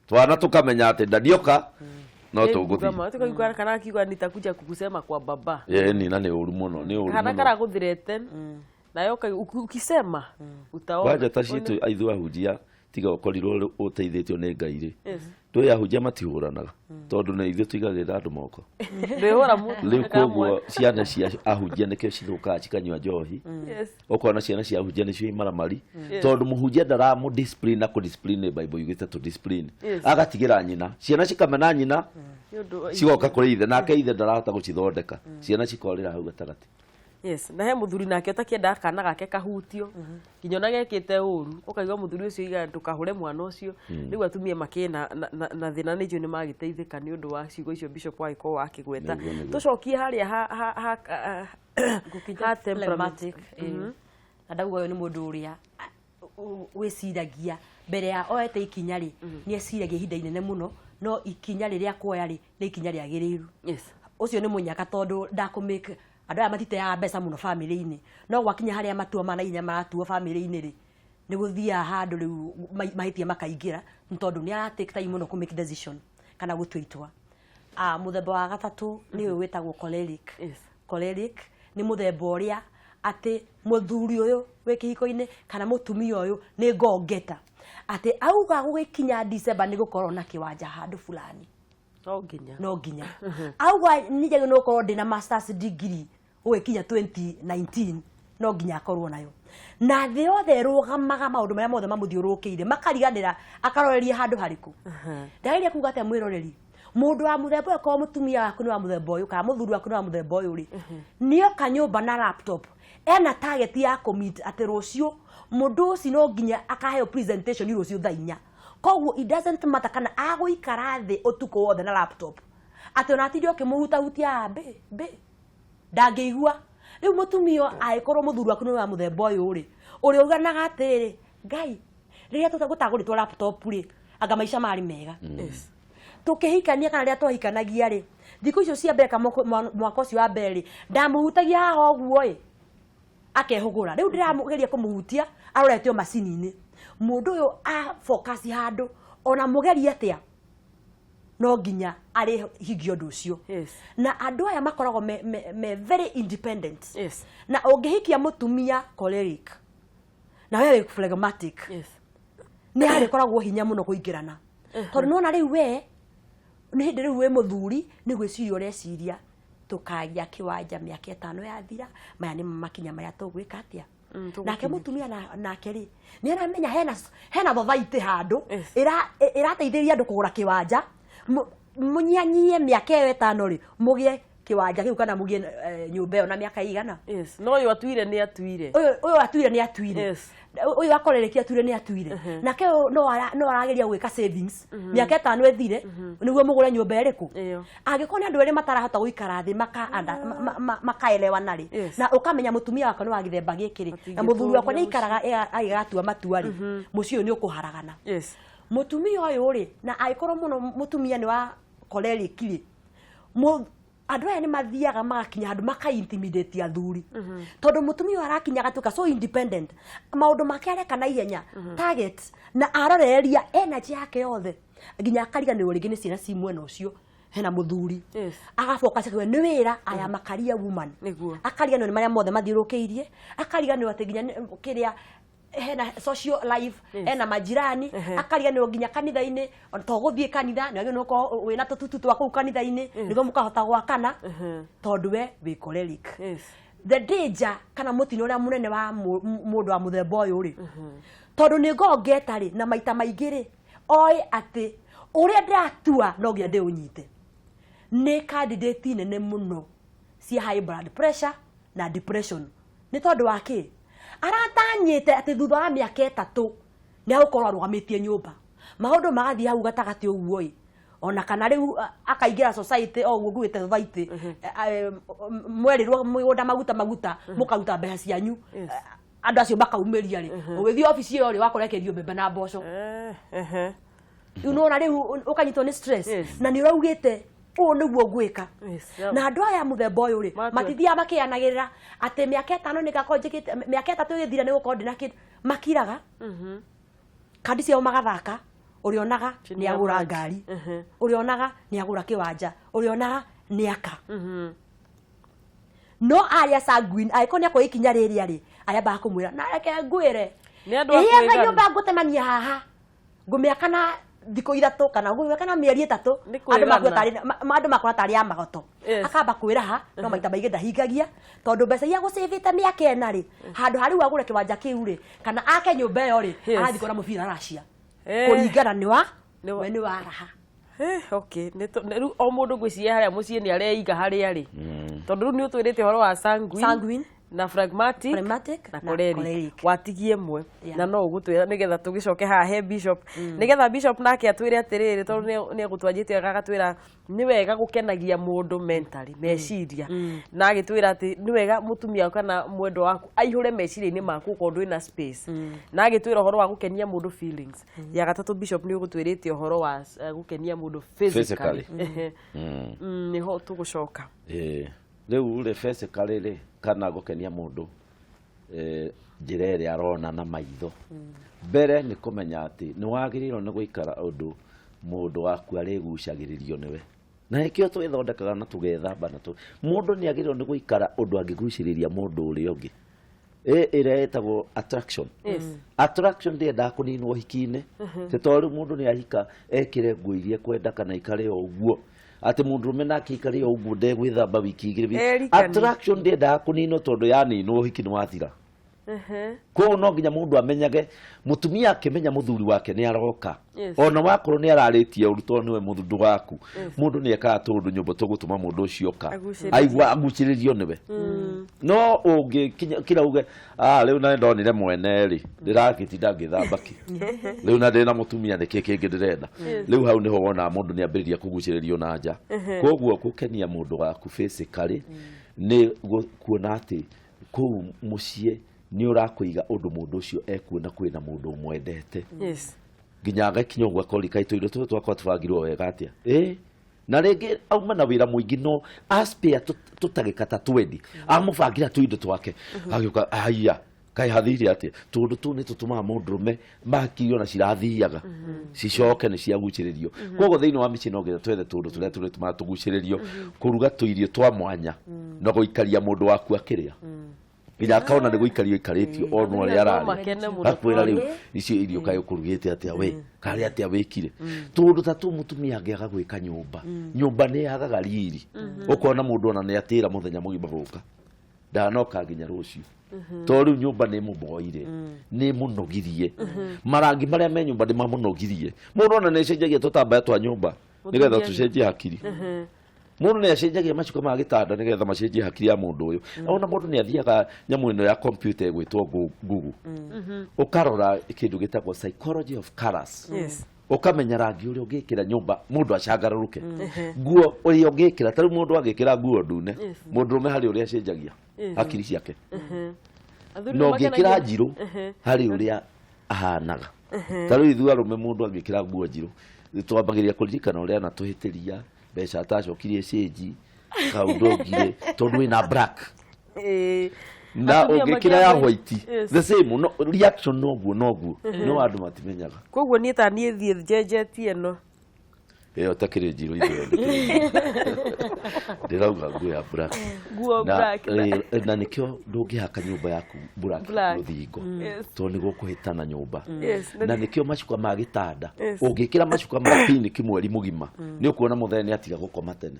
Twana tũkamenya atĩ ndanioka, no tũgũthiĩ. Tukaigua kana akiuga nitakuja kukusema kwa baba. Ĩni, na nĩ ũru mũno, nĩ ũru Kana mũno. karagũthirete, nayo ukisema utaona. Kwanja ta citũ ithuĩ ahunjia tiga ũkorirwo ũteithĩtio nĩ Ngai rĩ, twĩ ahunjia matihũranaga tondũ nĩ ithuĩ tũigagĩrĩra andũ moko. Ndwĩhũra mũndũ. Rĩu koguo ciana cia ahunjia nĩkĩo cithũkaga cikanyua njohi. Ũkona ciana cia ahunjia nĩcio imaramari, tondũ mũhunjia ndaramũ discipline na kũ discipline nĩ Bible yugĩte tũ discipline. Agatigĩra nyina, ciana cikamena nyina, cigoka kũrĩ ithe, nake ithe ndarahota gũcithondeka, ciana cikorĩra hau gatagatĩ. Na he mũthuri nake ũtakĩendaga kana gake kahutio, nginya ona gekĩte ũru, ũkaigua mũthuri ũcio oiga ndũkahũre mwana ũcio. Rĩu atumia makĩna na thĩna nĩ njũĩ nĩ magĩteithĩka nĩ ũndũ wa ciugo icio Bishop wagĩkorwo akĩgweta. Tũcokie harĩa ha ha temperament. Na ndauga ũyũ nĩ mũndũ ũrĩa wĩciragia mbere ya oete ikinya rĩ, nĩ eciragia ihinda inene mũno, no ikinya rĩrĩa kuoya rĩ, nĩ ikinya rĩagĩrĩru. Ũcio nĩ mũnyaka tondũ ndakũmake andũ aya matiteaga mbeca mũno bamĩrĩ-inĩ, no gwakinya harĩa matua ma naihenya maratuo bamĩrĩ-inĩ rĩ, nĩ gũthiaga handũ rĩu mahĩtia makaingĩra, nĩ tondũ nĩ ara take time mũno kũ make decision kana gũtua itua. Mũthemba wa gatatũ nĩ ũyũ wĩtagwo choleric. Choleric nĩ mũthemba ũrĩa atĩ mũthuri ũyũ wĩ kĩhiko-inĩ kana mũtumia ũyũ nĩ go-getter, atĩ auga gũgĩkinya December nĩ gũkorwo na kĩwanja handũ fulani. No nginya. No nginya. Auga nĩ njagĩrĩirwo nĩ gũkorwo ndĩna masters degree gũgĩkinya 2019, no nginya akorwo nayo. Na thĩ yothe ĩrũgamaga maũndũ marĩa mothe mamũthiũrũrũkĩirie, makariganĩra akaroreria handũ harĩkũ. Ndagĩrĩire kuga atĩa mwĩroreri? Mũndũ wa mũthemba ũyũ, korwo mũtumia waku nĩ wa mũthemba ũyũ kana mũthuri waku nĩ wa mũthemba ũyũ rĩ, nĩoka nyũmba na laptop, ena target ya kũ-meet atĩ rũciũ mũndũ ũcio no nginya akaheo presentation rũciũ thaa inya. Koguo it doesn't matter kana agũikara thĩ ũtukũ wothe na laptop, atĩ ona atinde ũkĩmũhutahutia mbĩ mbĩ ndangĩigua. Rĩu mũtumia angĩkorwo mũthuri waku nĩ wa mũthemba ũyũ rĩ, ũrĩa uganaga atĩrĩrĩ, Ngai, rĩrĩa gũtagũrĩtwo laptop rĩ, anga maica marĩ mega. Tũkĩhikania kana rĩrĩa twahikanagia rĩ, thikũ icio cia mbere kana mwaka ũcio wa mbere rĩ, ndamũhutagia haha ũguo ĩ, akehũgũra. Rĩu ndĩrageria kũmũhutia arorete o macini-inĩ. Mũndũ ũyũ a focus handũ, ona mũgerie atĩa, no nginya arĩhingia ũndũ ũcio. Na andũ aya makoragwo me very independent. Na ũngĩhikia mũtumia choleric, na we wĩ phlegmatic, nĩ harĩkoragwo hinya mũno kũingĩrana. Tondũ nĩwona rĩu we, nĩ hĩndĩ rĩu wĩ mũthuri, nĩ gwĩciria ũreciria, tũkagĩa kĩwanja mĩaka 5 yathira, maya nĩ makinya marĩa tũgwĩka atĩa. Nake mũtumia nake rĩ, nĩ aramenya hena thothaitĩ handũ, ĩrateithĩrĩria andũ kũgũra kĩwanja, mũnyanyie mĩaka ĩyo 5 rĩ, mũgĩe Kiwanja kiu kana mugie nyumba ĩyo na mĩaka igana. Yes, no ũyũ atuire nĩ atuire. Ũyũ atuire nĩ atuire. Yes. Ũyũ akorerekia atuire nĩ atuire, nake ũyũ no arageria gwĩka savings mĩaka 5 ĩthire nĩguo mũgũre nyũmba ĩrĩkũ. Ĩyo. Angĩkorwo nĩ andũ erĩ matarahota gũikara thĩ makaelewana rĩ, na ũkamenya mũtumia wakwa nĩ wa gĩthemba gĩkĩ rĩ, na mũthuri wakwa nĩ aikaraga agĩgatua matua rĩ, mũciĩ ũyũ nĩ ũkũharagana. Mũtumia ũyũ rĩ, na angĩkorwo mũno mũtumia nĩ wa choleric rĩ, andũ aya nĩ mathiaga magakinya handũ maka intimidate athuri, tondũ mũtumia ũyũ arakinya agatuĩka so independent, maũndũ make areka na ihenya, target na aroreria energy yake yothe nginya akariganĩrwo rĩngĩ nĩ ciana ci mwena ũcio hena mũthuri. Agafocus akiuga nĩ wĩra, I am a career woman. Akariganĩrwo nĩ marĩa mothe mathiũrũrũkĩirie, akariganĩrwo atĩ nginya kĩrĩa hena social life, ena majirani, akariganĩrwo nginya kanitha-inĩ, to gũthiĩ kanitha nĩ wagĩrĩirwo gũkorwo wĩna tũtutu twa kũu kanitha-inĩ nĩguo mũkahota gwakana, tondũ we wĩ choleric. The danger kana mũtino ũrĩa mũnene wa mũndũ wa mũthemba ũyũ rĩ, tondũ nĩ ngongeta rĩ, na maita maingĩ rĩ, oĩ atĩ ũrĩa ndĩratua no nginya ndĩũnyite, nĩ candidate nene mũno cia high blood pressure na depression. Nĩ tondũ wa kĩ? Aratanyĩte atĩ thutha wa mĩaka 3 nĩ agũkorwo arũgamĩtie nyũmba, maũndũ magathiĩ hau gatagatĩ ũguo ĩ, ona kana rĩu akaingĩra society o ũguo nguĩte society, mwerirwo mũgũnda maguta maguta, mũkaruta mbeca cianyu, andũ acio makaumĩria rĩ, ũgĩthiĩ obici ĩyo rĩ, wakorekerio mbembe na mboco. Rĩu nĩwona rĩu ũkanyitwo nĩ stress, na nĩ ũraugĩte ũũ nĩguo ngwĩka. Na andũ aya mũthemba ũyũ rĩ, matithiaga makĩanagĩrĩra atĩ mĩaka 5 nĩngakorwo njĩkĩte, mĩaka 3 ĩgĩthira nĩgũkorwo ndĩna kĩndũ, makiraga kandi ciao magathaka, ũrĩonaga Chini nĩ ya agũra maji. ngari, ũrĩonaga nĩ agũra kĩwanja, ũrĩonaga nĩ aka. No arĩa sanguine, angĩkorwo nĩ akoya ikinya rĩrĩa rĩ, arĩambaga kũmwĩra na reke ngwĩre, Nĩ andũ a ĩĩ anga kwĩgana. nyũmba ngũtemania haha ngũmĩaka na thikũ 3 kana ngũmĩaka na mĩeri 3. Nĩ Andũ kwĩgana. andũ makona tarĩ ya magoto. Akamba kwĩraha, no maita maingĩ ndahingagia, tondũ mbeca iria agũcĩvĩte mĩaka 4 rĩ, handũ ha rĩu agũre kĩwanja kĩu rĩ, kana ake nyũmba ĩyo rĩ, arathiĩ kuona mũbira Russia. Kũringana nĩ wa we nĩ waraha. Okay, rĩu o mũndũ ngwĩciria harĩa mũciĩ nĩ areiga harĩa rĩ, tondũ rĩu nĩ ũtwĩrĩte ũhoro wa sanguine, Sanguine, na phlegmatic, phlegmatic na na choleric. choleric. Watigie ĩmwe, na no ũgũtwĩra nĩgetha tũgĩcoke haha he bishop, nĩgetha bishop nake atwĩre atĩrĩrĩ, tondũ nĩ egũtwanjĩtie wega, agatwĩra nĩ wega gũkenagia mũndũ mentally, meciria, na agĩtwĩra atĩ nĩ wega mũtumia kana mwendwa waku aihũre meciria-inĩ maku okorwo ndwĩ na space, na agĩtwĩra ũhoro wa gũkenia mũndũ feelings. Ya gatatũ, bishop, nĩ ũgũtwĩrĩte ũhoro wa gũkenia mũndũ physically. Physically. Nĩho tũgũcoka. Rĩu rĩ, physically rĩ, kana gũkenia mũndũ njĩra ĩrĩa arona na maitho, mbere nĩ kũmenya atĩ nĩ wagĩrĩirwo nĩ gũikara ũndũ mũndũ waku arĩgucagĩrĩrio nĩwe, na nĩkĩo twĩthondekaga na tũgethamba na mũndũ nĩ agĩrĩirwo nĩ gũikara ũndũ angĩgucĩrĩria mũndũ ũrĩa ũngĩ, ĩrĩa ĩtagwo attraction. Attraction ndĩendaga kũninwo ũhiki-inĩ, tĩ tondũ rĩu mũndũ nĩ ahika ekĩre nguo iria ekwenda kana aikare o ũguo, atĩ mũndũrũme nake aikare o ũguo ndegwĩthamba wiki 2. Erikani. Attraction ndĩendaga kũninwo, tondũ yaninwo ũhiki nĩ wathira. Koguo no nginya mũndũ amenyage, mũtumia akĩmenya mũthuri wake nĩ aroka, ona wakorwo nĩ ararĩtie ũru tondũ nĩwe mũthuri waku, mũndũ nĩ ekaga tũũndũ nyũmba tũgũtũma mũndũ ũcio oka Agucĩrĩrio. aigua agucĩrĩrio nĩwe. No ũngĩkinya kira uge, rĩu na ndonire mwene rĩ, ndĩragĩtinda ngĩthamba kĩ rĩu na ndĩna mũtumia, nĩkĩ kĩngĩ ndĩrenda rĩu? Hau nĩho wonaga mũndũ nĩ ambĩrĩria kũgucĩrĩrio na nja. Koguo gũkenia mũndũ waku physically nĩ kuona atĩ kũu mũciĩ nĩ ũrakũiga ũndũ mũndũ ũcio ekuona kwĩna mũndũ ũmwendete, nginya agakinya ũguo akorika tũindo tũtũ twakwa tũbangirwo wega atĩa. Na rĩngĩ auma na wĩra mũingĩ, no aspare tũtagĩka ta 20 amũbangĩra tũindo twake, agĩũka, aya kaĩ hathire atĩa? Tũndũ tũu nĩ tũtũmaga mũndũrũme makiri ona cirathiaga cicoke nĩ ciagucĩrĩrio. Koguo thĩinĩ wa mĩciĩ no nginya twethe tũndũ tũrĩa tũrĩtũmaga tũgucĩrĩrio, kũruga tũirio twa mwanya na gũikaria mũndũ waku akĩrĩa nginya akona nĩ gũikario ikarĩtio ona ũrĩa No ararĩa, makene mũno. akwĩra rĩu icio irio kaĩ ũkũrugĩte atĩa we, karĩ atĩa wĩkire tũndũ ta tũu. Mũtumia angĩaga gwĩka nyũmba, nyũmba nĩ yagaga riri, ũkona mũndũ ona nĩ atĩra mũthenya mũgima gũka, ndanoka nginya rũciũ, tondũ rĩu nyũmba nĩ mũboire, nĩ mũnogirie, marangi marĩa me nyũmba nĩ mamũnogirie. Mũndũ ona nĩ cenjagia tũtambaya twa nyũmba nĩgetha Mũtumia tũcenjie hakiri. Mũndũ nĩ acenjagia macuka ma gĩtanda nĩgetha macenjie hakiri ya mũndũ ũyũ. Ona mũndũ nĩ athiaga nyamũ ĩno ya computer ĩgwĩtwo Google, ũkarora kĩndũ gĩtagwo psychology of colors. Ũkamenya rangi ũrĩa ũngĩkĩra nyũmba mũndũ acangarũrũke, nguo ũrĩa ũngĩkĩra. Ta rĩu mũndũ agĩkĩra nguo ndune, mũndũrũme harĩ ũrĩa acenjagia hakiri ciake. Athuri Na nĩ ũngĩkĩra makenagia- njirũ, harĩ ũrĩa ahanaga. Ta rĩu ithuĩ arũme, mũndũ angĩkĩra nguo njirũ, twambagĩrĩria kũririkana ũrĩa anatũhĩtĩria mbeca, atacokirie cĩnji, kaũndũ ngire, tondũ wĩna black. Na Atumia ũngĩkĩra ya makĩambĩrĩria- white, the same, no reaction noguo noguo, no andũ matimenyaga. Koguo niĩ ta niĩ thiĩ njenjetie ĩno. Ĩyo takĩrĩ njirũ ithuĩ ndĩrauga nguo ya black. Nguo Na, black. na nĩkĩo ndũngĩhaka nyũmba yaku black Black. rũthingo, tondũ nĩ gũkũhĩtana nyũmba. Na nĩkĩo macuka ma gĩtanda, ũngĩkĩra macuka ma pink mweri mũgima, nĩ ũkuona mũthenya nĩ atiga gũkoma tene.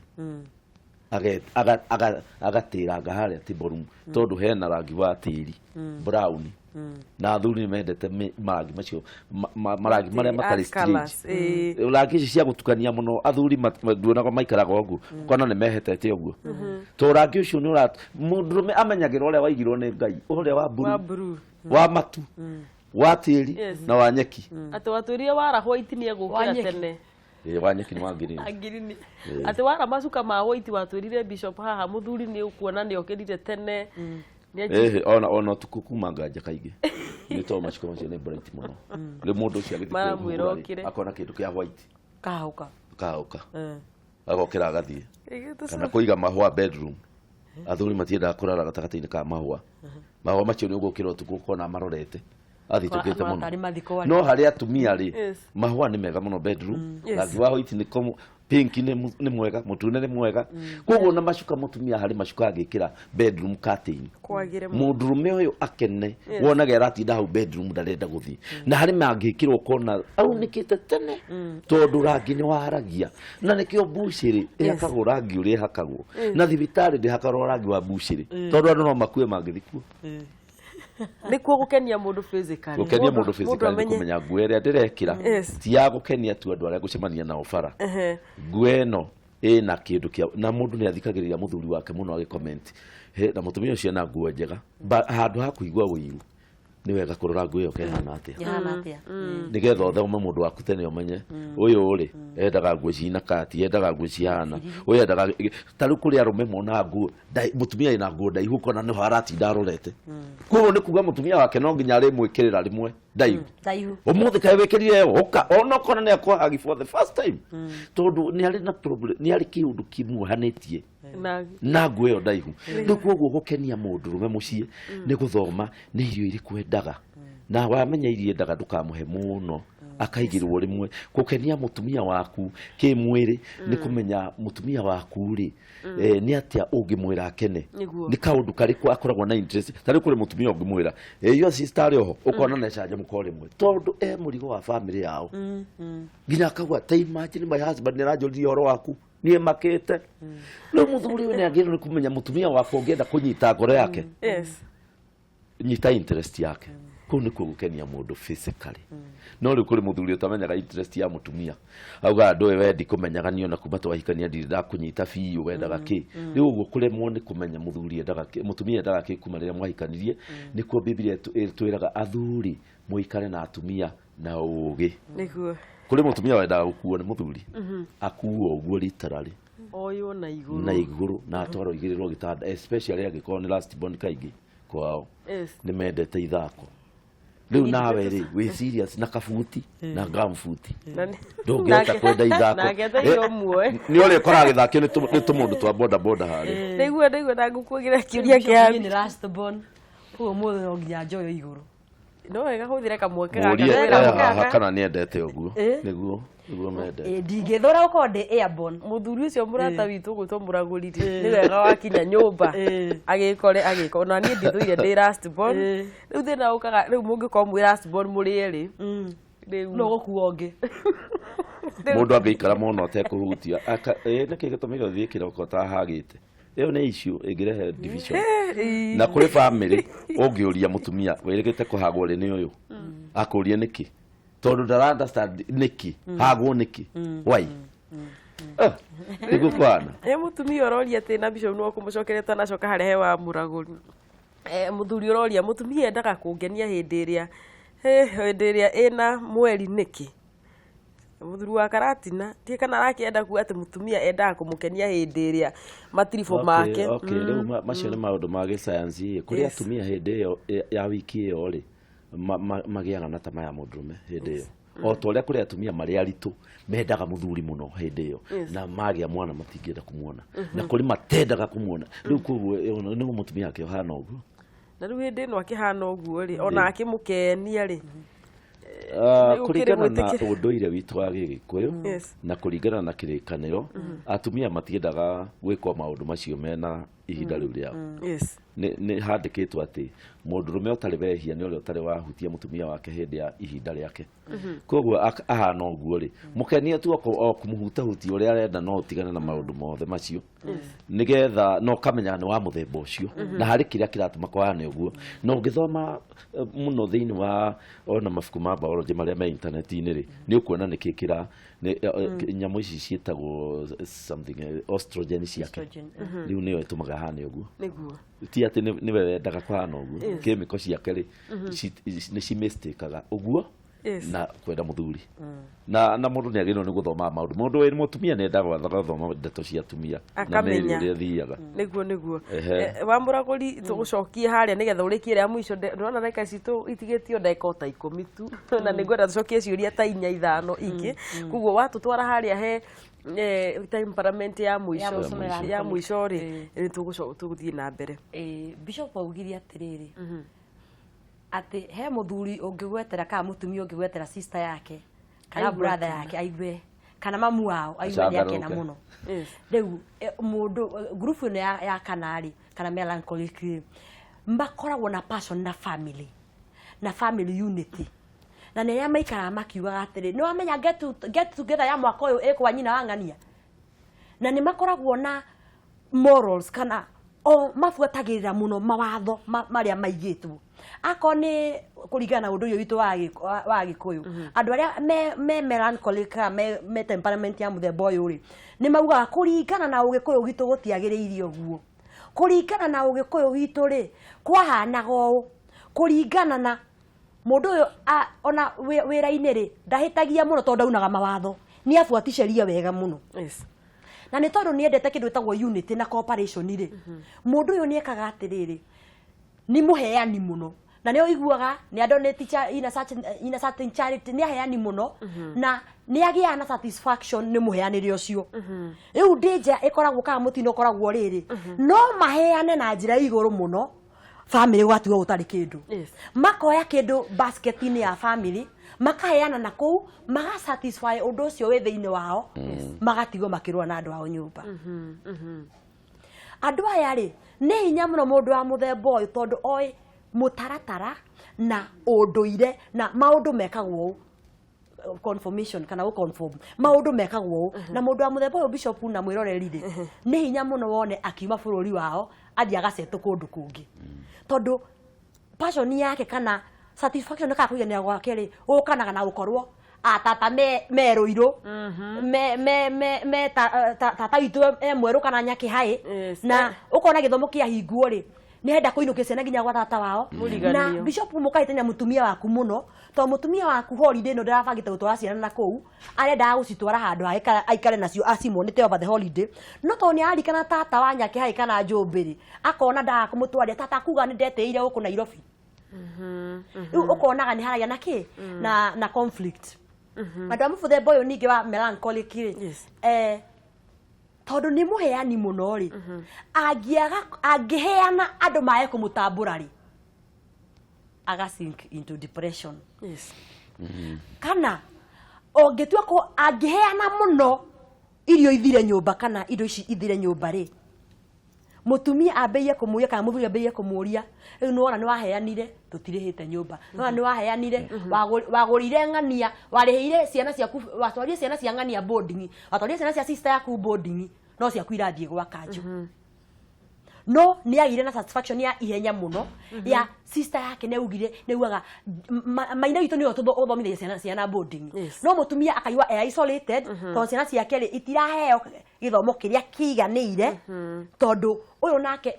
Agatĩranga harĩa table room, tondũ hena rangi wa tĩri brown, na athuri nĩ mendete marangi macio, marangi marĩa matarĩ Earth colours, strange. Rangi ici cia gũtukania mũno, athuri nduonaga maikaraga ũguo, ũkona nĩ mehetete ũguo, to rangi ũcio nĩ ũra mũndũrũme amenyagĩra ũrĩa waigirwo nĩ Ngai, ũrĩa wa Wa blue, blue. wa matu, wa tĩri na wa nyeki. Atĩ watwĩrire wara white nĩ egũkĩra Wa nyeki. tene. Ĩĩ, wa nyeki nĩ wa green. Angirini atĩ wara macuka ma white, watwĩrire bishop haha, mũthuri nĩ ũkuona nĩ okĩrire tene. Ĩhĩ, ona ũtukũ kuma nganja kaingĩ nĩ tondũ macuka macio nĩ bright mũno. Rĩu mũndũ ũcio agĩthiĩ Maramwĩra kwĩhura rĩ, okĩre. akona kĩndũ kĩa white. Kahũka. Kahũka, agokĩra agathiĩ. Kana kũiga mahũa bedroom, athuri matiendaga kũrara gatagatĩ-inĩ ka mahũa. Mahũa macio nĩ ũgũkĩra ũtukũ ũkona marorete athitũkĩte Tarĩ mũno. mathiko arĩ. No harĩ atumia rĩ, mahũa nĩ mega mũno bedroom. Rangi wa white nĩ pink nĩ mwega, mũtune nĩ mwega. Koguo na macuka, mũtumia harĩ macuka angĩkĩra bedroom curtain, Kwagĩre mũno. Mũndũrũme ũyũ akene, wonage aratinda hau bedroom, ndarenda gũthiĩ. Na harĩ mangĩkĩrwo ũkona aunĩkĩte tene, tondũ rangi nĩ waragia. Na nĩkĩo mbucĩrĩ ĩhakagwo rangi ũrĩa ĩhakagwo, na thibitarĩ ndĩhakagwo rangi wa mbucĩrĩ, tondũ andũ no makue mangĩthiĩ kuo. Nĩkuo gũkenia mũndũ physically. Gũkenia mũndũ physically nĩ amenye- kũmenya nguo ĩrĩa ndĩrekĩra ti ya gũkenia tu andũ arĩa ngũcemania nao bara. Nguo ĩno ĩna kĩndũ kĩa, na mũndũ nĩ athikagĩrĩria mũthuri wake mũno agĩ-comment. He, na mũtumia ũcio ena nguo njega. Handũ ha kũigua ũiru, nĩ wega kũrora nguo ĩyo kehana atĩa, Ĩhana atĩa. Nĩgetha ũthome mũndũ waku tene, ũmenye ũyũ rĩ endaga nguo cina kati, endaga nguo cihana ũyũ, endaga ta rĩu kũrĩ arũme monaga nguo mũtumia ĩna nguo ndaihu, ũkona nĩho aratinda arorete. Koguo nĩ kuga mũtumia wake no nginya arĩmwĩkĩrĩra rĩmwe ndaihu. Ndaihu. Ũmũthĩ kaĩ wĩkĩrire ĩyo, ũka ona ũkona nĩ akwahagi for the first time, tondũ nĩ arĩ na problem, nĩ arĩ kĩũndũ kĩmuohanĩtie na na nguo ĩyo ndaihu. Rĩu koguo gũkenia mũndũrũme mũciĩ nĩ gũthoma nĩ irio irĩkũ endaga, na wamenya irio endaga ndũkamũhe mũno, akaigĩrwo rĩmwe. Gũkenia mũtumia waku kĩmwĩrĩ nĩ kũmenya mũtumia waku rĩ, nĩ atĩa ũngĩmwĩra akene. Nĩ kaũndũ karĩkũ akoragwo na interest. Ta rĩu kũrĩ mũtumia ũngĩmwĩra, "Your sister arĩ oho," ũkona nĩ canjamũka o rĩmwe, tondũ e mũrigo wa famĩlĩ yao, nginya akauga, "Ta imagine my husband nĩ aranjũririe ũhoro waku, niĩ makĩte." Rĩu mũthuri ũyũ nĩ agĩrĩirwo nĩ kũmenya mũtumia waku. Ũngĩenda kũnyita ngoro yake, nyita interest yake. Kũu nĩkuo gũkenia mũndũ physically. No rĩu kũrĩ mũthuri ũtamenyaga interest ya mũtumia, augaga, "Ndũĩ we ndikũmenyaga niĩ, ona kuma twahikania ndirĩ ndakũnyita biũ, wendaga kĩ?" Rĩu ũguo kũremwo nĩ kũmenya mũthuri endaga kĩ, mũtumia endaga kĩ kuma rĩrĩa mwahikanirie. Nĩkuo Biblia ĩtwĩraga athuri mũikare na atumia na ũũgĩ. Kũrĩ mũtumia wendaga gũkuo nĩ mũthuri, akuo ũguo literally, Oywo na igũrũ. Na igũrũ, na atwarwo igĩrĩrwo gĩtanda, especially angĩkorwo nĩ last born. Kaingĩ kwao nĩ mendete ithako. Rĩu nawe rĩ wĩ serious na kabuti na gumboot, ndũngĩhota kwenda ithako. Nake thaio muoe. Nĩ ũrĩa ũkoraga gĩthakio nĩ tũmũndũ twa boda boda harĩa. Nĩguo na ngũkuagĩra kĩũria kĩa Niĩ nĩ last born, koguo ũmũthĩ no nginya njoyo igũrũ. No wega hũthĩre kamweke gaka. Mũrie. Wĩra Haha gaka. kana nĩ endete ũguo. Nĩguo mendete. Ndingĩthũra gũkorwo ndĩ airborne. Mũthuri ũcio mũrata witũ gwĩtwo mũragũri rĩ, nĩ wega wakinya nyũmba agĩkore agĩka. Ona niĩ ndithũire ndĩ last born. Rĩu thĩna ũkaga rĩu mũngĩkorwo mwĩ last born mũrĩ erĩ rĩu No gũkua ũngĩ. Mũndũ angĩikara mũno atekũhutia, nĩkĩ gĩtũmire ũthiĩ kĩroko ta hagĩte? Ĩyo nĩ issue ĩngĩrehe division. Na kũrĩ family ũngĩũria mũtumia wĩrĩgĩte kũhagwo rĩ nĩ ũyũ, akũrie nĩkĩ, tondũ ndara understand nĩkĩ hagwo nĩkĩ, why. Ah, nĩguo kwana. Ĩ mũtumia ũroria atĩ na bishop no kũmũcokeria tanacoka harĩa he wa mũragũri. Mũthuri ũroria mũtumia endaga kũngenia hĩndĩ ĩrĩa hĩndĩ ĩrĩa ĩna mweri nĩkĩ? Mũthuri wa Karatina ndiĩ kana arakĩenda kuga atĩ mũtumia endaga kũmũkenia hĩndĩ ĩrĩa matiribũ make. Okay, rĩu macio nĩ maũndũ ma gĩcayanci. Kũrĩ atumia hĩndĩ ĩyo ya wiki ĩyo rĩ, magĩaga na tamaa ya mũndũrũme hĩndĩ ĩyo. O ta ũrĩa kũrĩ atumia marĩ aritũ mendaga mũthuri mũno hĩndĩ ĩyo, na magĩa mwana matingĩenda kũmuona, na kũrĩ matendaga kũmuona. Rĩu koguo nĩguo mũtumia akĩhana ũguo. Na rĩu hĩndĩ ĩno akĩhana ũguo rĩ, ona akĩmũkenia rĩ, Kũringana na ũndũire witũ wa Gĩgĩkũyũ na kũringana na kĩrĩkanĩro, atumia matiendaga gwĩkwo maũndũ macio mena ihinda rĩu rĩao. Nĩ handĩkĩtwo atĩ mũndũrũme ũtarĩ wehia nĩ ũrĩa ũtarĩ wahutia mũtumia wake hĩndĩ ya ihinda rĩake. Koguo ahana ũguo rĩ, mũkenie tu o kũmũhutahutia ũrĩa arenda, no ũtigane na maũndũ mothe macio, nĩgetha no ũkamenya nĩ wa mũthemba ũcio, na harĩ kĩrĩa kĩratũma kũhane ũguo. Na ũngĩthoma mũno thĩinĩ wa ona mabuku ma biology marĩa me intaneti-inĩ rĩ, nĩ ũkuona nĩkĩ kĩra nyamũ ici ciĩtagwo something estrogen ciake. Rĩu nĩyo ĩtũmaga hane ũguo. Nĩguo. Ti atĩ nĩwe wendaga kũhana ũguo, chemical ciake rĩ nĩ cimistĩkaga ũguo na kwenda mũthuri. Na mũndũ nĩ agĩrĩirwo nĩ gũthoma maũndũ. Mũndũ wĩ mũtumia nĩ endaga gũthoma ndeto cia atumia na mĩĩrĩ ũrĩa ĩthiaga. Nĩguo nĩguo. Wa mũragũri tũgũcokie harĩa nĩgetha ũrĩkie rĩa mũico. Ndĩrona ndagĩka citũ itigĩtio ndagĩka o ta 10 tu, na nĩngwenda tũcokie ciũria ta 4 5 ingĩ. Koguo watũtwara harĩa he temperament ya mũico ya mũico rĩ, nĩ tũgũthiĩ na mbere. Bishop augire atĩrĩrĩ, atĩ he mũthuri ũngĩgwetera kana mũtumia ũngĩgwetera sister yake kana brother yake aigue, kana mamu wao aigue nĩ akena mũno. Rĩu mũndũ group ĩno ya kana rĩ, kana melancholic rĩ, makoragwo na passion na family, na family unity, na nĩ arĩa maikaraga makiugaga atĩrĩ, nĩ wamenya get together ya mwaka ũyũ ĩkwa nyina wa ng'ania. Na nĩ makoragwo na morals kana o mabuatagĩrĩra mũno mawatho marĩa maigĩtwo. Akorwo nĩ kũringana na ũndũire witũ wa Gĩkũyũ, andũ arĩa me melancholic kana me temperament ya mũthemba ũyũ rĩ, nĩ maugaga kũringana na ũgĩkũyũ witũ gũtiagĩrĩire ũguo, kũringana na ũgĩkũyũ witũ rĩ kwahanaga ũũ, kũringana na mũndũ ũyũ ona wĩra-inĩ rĩ ndahĩtagia mũno tondũ ndaunaga mawatho, nĩ abuati sheria wega mũno. Na nĩ tondũ nĩ endete kĩndũ gĩtagwo unity na cooperation rĩ, mũndũ ũyũ nĩ ekaga atĩrĩrĩ, nĩ mũheani mũno, na nĩ ũiguaga nĩ adonate in a certain charity, nĩ aheani mũno, na nĩ agĩaga na satisfaction nĩ mũheanĩre ũcio. Rĩu danger ĩkoragwo kana mũtino ũkoragwo rĩrĩ, no maheane na njĩra igũrũ mũno, family gwatigwo gũtarĩ kĩndũ. Makoya kĩndũ basket-inĩ ya family, makaheana na kũu, magasatisfy ũndũ ũcio wĩ thĩinĩ wao, magatigwo makĩrũa na andũ ao nyũmba. Andũ aya rĩ, nĩ hinya mũno mũndũ wa mũthemba ũyũ tondũ oĩ mũtaratara na ũndũire na maũndũ mekagwo ũũ, confirmation kana gũconform, maũndũ mekagwo ũũ. Na mũndũ wa mũthemba ũyũ bishop na mwĩroreri rĩ, nĩ hinya mũno wone akiuma bũrũri wao athiĩ agacetwo kũndũ kũngĩ, tondũ passion yake kana satisfaction kana kũiganĩra gwake rĩ, gũkanaga na gũkorwo atata me Rũirũ, me tata witũ e mwerũ kana Nyakĩhaĩ, na ũkona gĩthomo kĩahingwo rĩ, nĩ enda kũinũkia ciana nginya gwa tata wao. Na bishop mũkahĩtania mũtumia waku mũno, tondũ mũtumia waku holiday ĩno ndarabangĩte gũtwara ciana na kũu, arendaga gũcitwara handũ hake aikare nacio acimonĩte over the holiday, no tondũ nĩ ararikana tata wa Nyakĩhaĩ kana Njũmbĩ rĩ, akona ndaga kũmũtwarĩra, tata akuga nĩ ndetĩire gũkũ Nairobi. Rĩu ũkonaga nĩ haragia na kĩ na conflict. Andũ a mũthemba ũyũ ningĩ wa melancholic rĩ, tondũ nĩ mũheani mũno rĩ, angĩheana andũ mae kũmũtambũra rĩ, aga sink into depression. Kana ũngĩtua angĩheana mũno irio ithire nyũmba kana indo ici ithire nyũmba rĩ, mũtumia ambĩrĩrie kũmũria kana mũthuri ambĩrĩrie kũmũria, rĩu nĩwona nĩwaheanire tũtirĩhĩte nyũmba, nĩwona nĩwaheanire, wagũrire ng'ania, warĩhĩire ciana ciaku, watwarire ciana cia ng'ania boarding, watwarire ciana cia sister yaku boarding, no ciaku irathiĩ gwa kanjũ. No nĩ agire na satisfaction ya ihenya mũno ya sister yake. Nĩ augire, nĩ augaga maina witũ nĩwe ũthomithagia ciana boarding. No mũtumia akaigua e isolated tondũ ciana ciake rĩ itiraheo gĩthomo kĩrĩa kĩiganĩire, tondũ ũyũ nake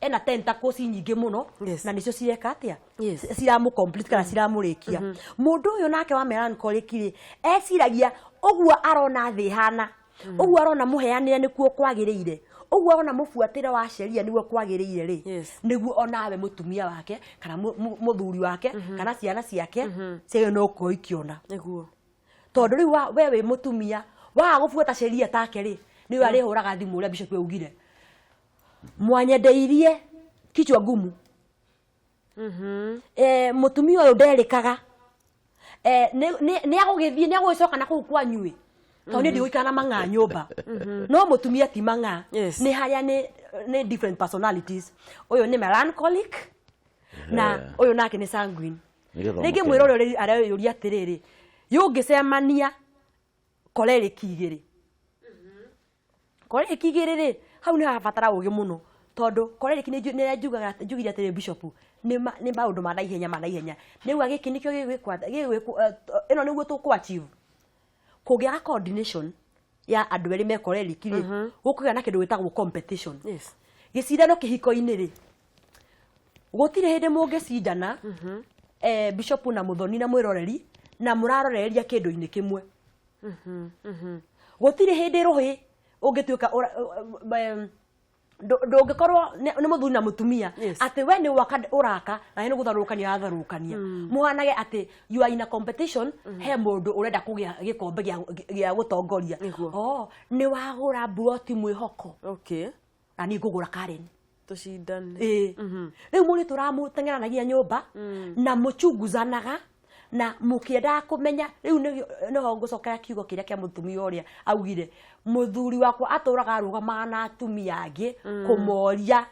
ena tentacles nyingĩ mũno na nĩcio cireka atĩa? Ciramũ complete kana ciramũrĩkia. Mũndũ ũyũ nake wa melancholic rĩ, eciragia ũguo arona thĩ ĩhana ũguo, arona mũheanĩre nĩkuo kwagĩrĩire, ũguo arona mũbuatĩre wa sheria nĩguo kwagĩrĩire rĩ, nĩguo onawe mũtumia wake kana mũthuri wake kana ciana ciake ciagĩrĩirwo no gũkorwo ikĩona. Tondũ rĩu we wĩ mũtumia waga gũbuata sheria take rĩ, nĩwe arĩhũraga thimũ ũrĩa bishop augire, mwanyendeirie kichwa ngumu. Mũtumia ũyũ nderĩkaga. Nĩ agũgĩthiĩ, nĩ agũgĩcoka na kũu kwanyu ĩ, tondũ niĩ ndigũikara na mang'a nyũmba. No mũtumia ti mang'a. Nĩ harĩa nĩ different personalities. Ũyũ nĩ melancholic na ũyũ nake nĩ sanguine. Nĩ gĩthomo Rĩngĩ kĩega. Mwĩra ũrĩa areyũria atĩrĩrĩ, yũngĩcemania choleric igĩrĩ, choleric igĩrĩ rĩ, hau nĩ harabatara ũgĩ mũno, tondũ choleric nĩ njugaga, njugire atĩrĩ, bishop, nĩ maũndũ ma naihenya, ma naihenya. Nĩ uga gĩkĩ nĩkĩo gĩgwĩkwo, gĩgwĩkwo ĩno nĩguo tũkũ achieve. Kũngĩaga coordination ya andũ erĩ me choleric rĩ, gũkũgĩa na kĩndũ gĩtagwo competition. Gĩcindano kĩhiko-inĩ rĩ, gũtirĩ hĩndĩ mũngĩcindana, bishop na mũthoni na mwĩroreri, na mũrarorereria kĩndũ-inĩ kĩmwe. Gũtirĩ hĩndĩ rũhĩ ũngĩtuĩka ndũngĩkorwo nĩ mũthuri na mũtumia atĩ we nĩ gwaka ũraka na we nĩ gũtharũrũkania ũratharũrũkania, mũhanage atĩ you are in a competition. He mũndũ ũrenda kũgĩa gĩkombe gĩa gũtongoria. Oh, nĩ wagũra mbuoti mwĩhoko na niĩ ngũgũra Karen. Tũcindane. Ĩĩ, rĩu mũrĩ tũramũteng'eranagia nyũmba na mũchunguzanaga na mũkĩendaga kũmenya. Rĩu nĩho ngũcokera kiugo kĩrĩa kĩa mũtumia ũrĩa augire, mũthuri wakwa atũraga arũgamaga na atumia angĩ kũmoria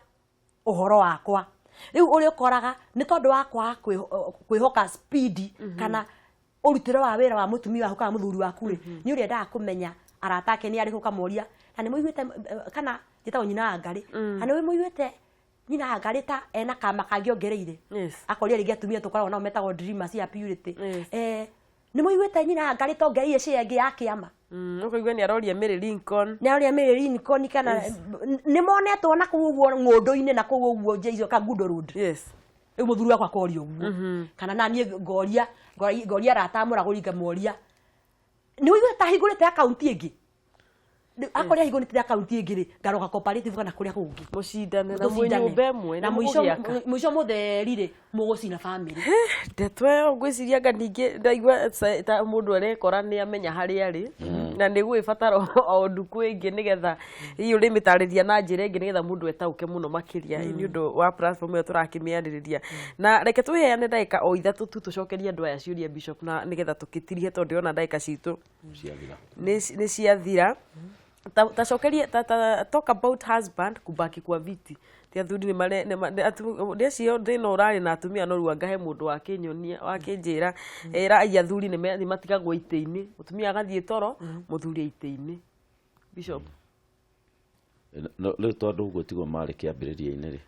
ũhoro wakwa. Rĩu ũrĩa ũkoraga nĩ tondũ wa kwaga kwĩhoka speed kana ũrutĩre wa wĩra wa mũtumia waku kana mũthuri waku rĩ, nĩ ũrĩendaga kũmenya arata ake nĩ arĩkũ, ũkamoria na nĩ mũiguĩte kana njĩtagwo nyina wa Ngarĩ, na nĩ mũiguĩte nyina wa Ngarĩ ta ena kama kangĩ ongereire. Akoria rĩngĩ atumia tũkoragwo nao metagwo dreamers ya purity. Nĩ mũiguĩte nyina wa Ngarĩ ta ongereire share ĩngĩ ya kĩama? Ũkaigua nĩ aroria Mary Lincoln. Nĩ aroria Mary Lincoln kana nĩ monetwo na kũu ũguo ng'ũndũ-inĩ na kũu ũguo nja icio Kangundo Road. Rĩu mũthuri wakwa akoria ũguo, kana na niĩ ngoria ngoria arata a mũragũri, ngamoria nĩ ũiguĩte ta hingũrĩte akaunti ĩngĩ? Akorĩa hingũrĩte akaunti ĩngĩ rĩ, ngaroga cooperative kana kũrĩa kũngĩ. Mũcindane na mwĩ Tũcindane. nyũmba ĩmwe. Na nĩ mũico mũgũgĩaka. Mũico mũtheri rĩ, mũgũcina family. Ndeto ĩyo ngwĩciria anga ningĩ ndaigua ta mũndũ arekora nĩ amenya harĩa arĩ na nĩ gũgĩbatara o ndukũ ĩngĩ nĩgetha hihi ũrĩmĩtarĩria na njĩra ĩngĩ nĩgetha mũndũ etaũke mũno makĩria, nĩ ũndũ wa platform ĩyo tũrakĩmĩarĩrĩria. Na reke tũheane ndagĩka o 3 tu tũcokerie andũ aya ciũria, Bishop, na nĩgetha tũkĩtirihe, tondũ ndĩrona ndagĩka citũ Ciathira. Nĩ ciathira. Ta cokerie ta, talk about husband kubaki kwa viti. Ti athuri nĩ mare nĩ acio thĩna ũrarĩ na atumia, no rĩu anga he mũndũ wakĩnyonia wakĩnjĩra ĩra ai athuri nĩ matigagwo itĩ-inĩ, mũtumia agathiĩ toro, mũthuri itĩ-inĩ, Bishop. No, rĩu tondũ ũguo tiguo marĩ kĩambĩrĩria-inĩ rĩ,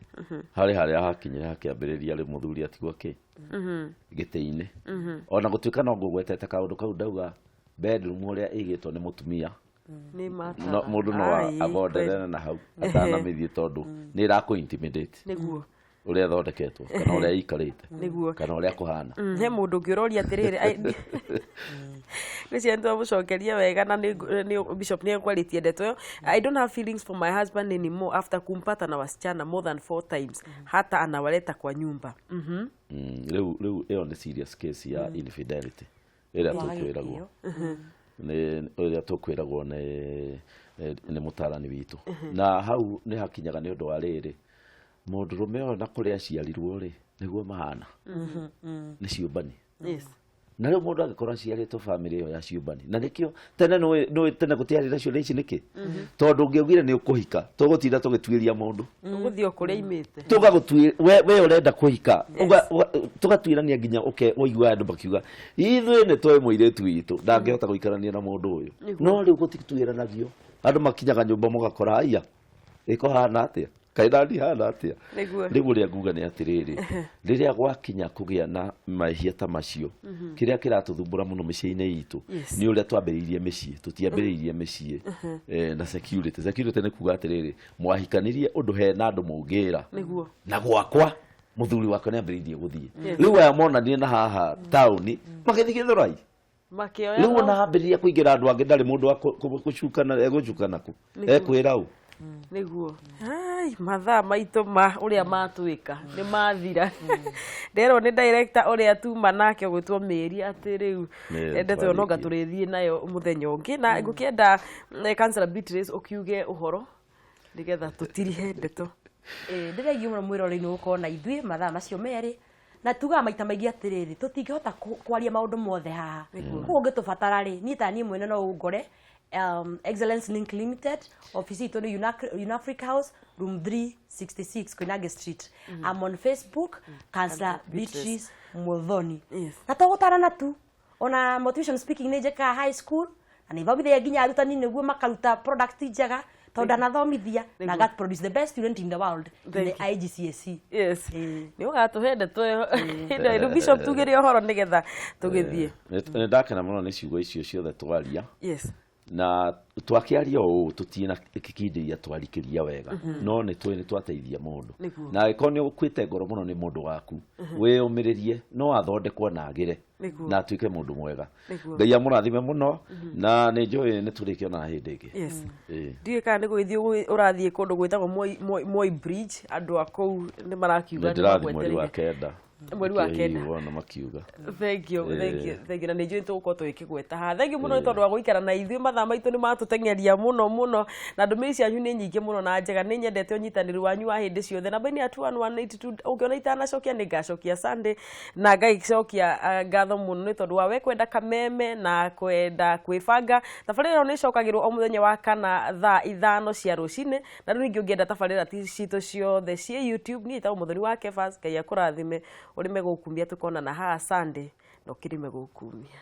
harĩ harĩa hakinyire hakĩambĩrĩria rĩ, mũthuri atigwo kĩ gĩtĩ-inĩ, ona gũtuĩka no ngũgwetete kaũndũ kau ndauga bedroom ũrĩa ĩigĩtwo nĩ mũtumia. Nĩ mataga. No, mũndũ no Ai, agonderere na hau atanamĩthiĩ tondũ nĩ ĩrakũ intimidate ũrĩa ĩthondeketwo kana ũrĩa ĩikarĩte kana ũrĩa kũhana. He mũndũ ũngĩ ũroria atĩrĩrĩ, ngwĩciria nĩtwamũcokeria wega na nĩ Bishop nĩ ekwarĩtie ndeto ĩyo. I don't have feelings for my husband anymore after kumpata na wasichana more than four times, hata anawaleta kwa nyumba. Rĩu ĩyo nĩ serious case ya infidelity ĩrĩa Kwaga tũkwĩragwo gĩtĩo. Nĩ ĩrĩa tũkwĩragwo nĩ mũtarani witũ, na hau nĩ hakinyaga nĩ ũndũ wa rĩrĩ, mũndũrũme ũyũ na kũrĩa aciarirwo rĩ, nĩguo mahana nĩ ciũmbani. Na rĩu mũndũ angĩkorwo aciarĩtwo bamĩrĩ ĩyo ya ciũmbani, na nĩkĩo tene nĩũĩ tene gũtiarĩ na ciũria ici. Nĩkĩ? Tondũ ũngĩaugire nĩ ũkũhika, tũgũtinda tũgĩtuĩria mũndũ. Ũgũthiĩ o kũrĩa imĩte. Tũgagũtuĩ we ũrenda kũhika, tũgatuĩrania nginya ũke ũigua andũ makiuga ithuĩ nĩ tũĩ mũirĩtu witũ ndangĩhota gũikarania na mũndũ ũyũ. No rĩu gũtituĩranagio, andũ makinyaga nyũmba mũgakora aya ĩkũhana atĩa. Kaĩ nani hana atĩa? Nĩguo. Rĩu ũrĩa nguga nĩ atĩrĩrĩ, rĩrĩa gwakinya kũgĩa na mahĩtia ta macio, kĩrĩa kĩratũthumbũra mũno mĩciĩ-inĩ itũ nĩ ũrĩa twambĩrĩirie mĩciĩ. Tũtiambĩrĩirie mĩciĩ na security. Security nĩ kuga atĩrĩrĩ, mwahikanirie ũndũ hena andũ mũngĩra. Nĩguo. Na gwakwa mũthuri wakwa nĩ ambĩrĩirie gũthiĩ. Rĩu aya monanire na haha taũni magĩthiĩ Gĩthũrai. Makĩoya Rĩu ona ambĩrĩria kũingĩra andũ angĩ, ndarĩ mũndũ wa kũcukana, egũcukana kũ, ekwĩra ũ? Nĩguo. Ai, mathaa maitũ ma ũrĩa matwĩka nĩ mathira. Nderwo nĩ director ũrĩa tuma nake ũgwĩtwo Mĩri atĩ rĩu ndeto ĩyo nonga tũrĩthiĩ nayo mũthenya ũngĩ, na ngũkĩenda Councillor Beatrice ũkiuge ũhoro nĩgetha tũtirihe ndeto. Ndĩraigua mũno mwĩrore-inĩ gũkorwo na ithuĩ mathaa macio merĩ, na tugaga maita maingĩ atĩrĩrĩ, tũtingĩhota kwaria maũndũ mothe haha. Koguo ũngĩtũbatara rĩ, niĩ ta niĩ mwene no ũngore Excellence Link Limited, office itũ nĩ Unafrica House, room 366, Koinange Street. I'm on Facebook, Councillor Beatrice Muthoni. Na to gũtarana tu, ona motivation speaking nĩ njĩkaga high school, na nĩ thomithagia nginya arutani nĩguo makaruta product njega, tondũ ndanathomithia na nga produce the best student in the world in the IGCSE. Yes, nĩ ũgatũhe ndeto ĩyo hĩndĩ ĩyo. Bishop, tugĩre ũhoro nĩgetha tũgĩthiĩ. Nĩ ndakena mũno nĩ ciugo icio ciothe twaria. Na twakĩaria ũũ tũtirĩ na kĩkindĩria twarikĩria wega, no nĩ tũĩ nĩ twateithia mũndũ. Na angĩkorwo nĩ ũkuĩte ngoro mũno nĩ mũndũ waku, wĩyũmĩrĩrie, no athondekwo na agĩre na atuĩke mũndũ mwega. Ngai amũrathime mũno, na nĩ njũĩ nĩ tũrĩkĩonana hĩndĩ ĩngĩ. Ndiũĩ kana nĩ gũgĩthiĩ ũrathiĩ kũndũ gwĩtagwo Moi Bridge, andũ a kũu nĩ marakiuga. Nĩ ndĩrathiĩ mweri wa kenda. Mweri wa kenda. Wona makiuga. Thank you, thank you, thank you. Na nĩ njũĩ tũgũkorwo tũgĩkĩgweta haha. Thank you mũno nĩ tondũ wa gũikara na ithuĩ. Mathaa maitũ nĩ matũteng'eria mũno mũno, na ndũmĩrĩri cianyu nĩ nyingĩ mũno na njega. Nĩ nyendete ũnyitanĩri wanyu wa hĩndĩ ciothe. Namba-inĩ ya 21182 ũngĩona itanacokia, nĩ ngacokia Sunday, na ngagĩcokia ngatho mũno nĩ tondũ wa we kwenda kameme na kwenda kwĩbanga. Tabarĩra ĩno nĩ ĩcokagĩrwo o mũthenya wa kana thaa 5 cia rũcinĩ, na rĩu ningĩ ũngĩenda tabarĩra citũ ciothe ciĩ YouTube. Niĩ njĩtagwo Mũthoni wa Kefas. Ngai akũrathime, ũrĩme gũkumia. Tũkonana haha Sunday na ũkĩrĩme gũkumia.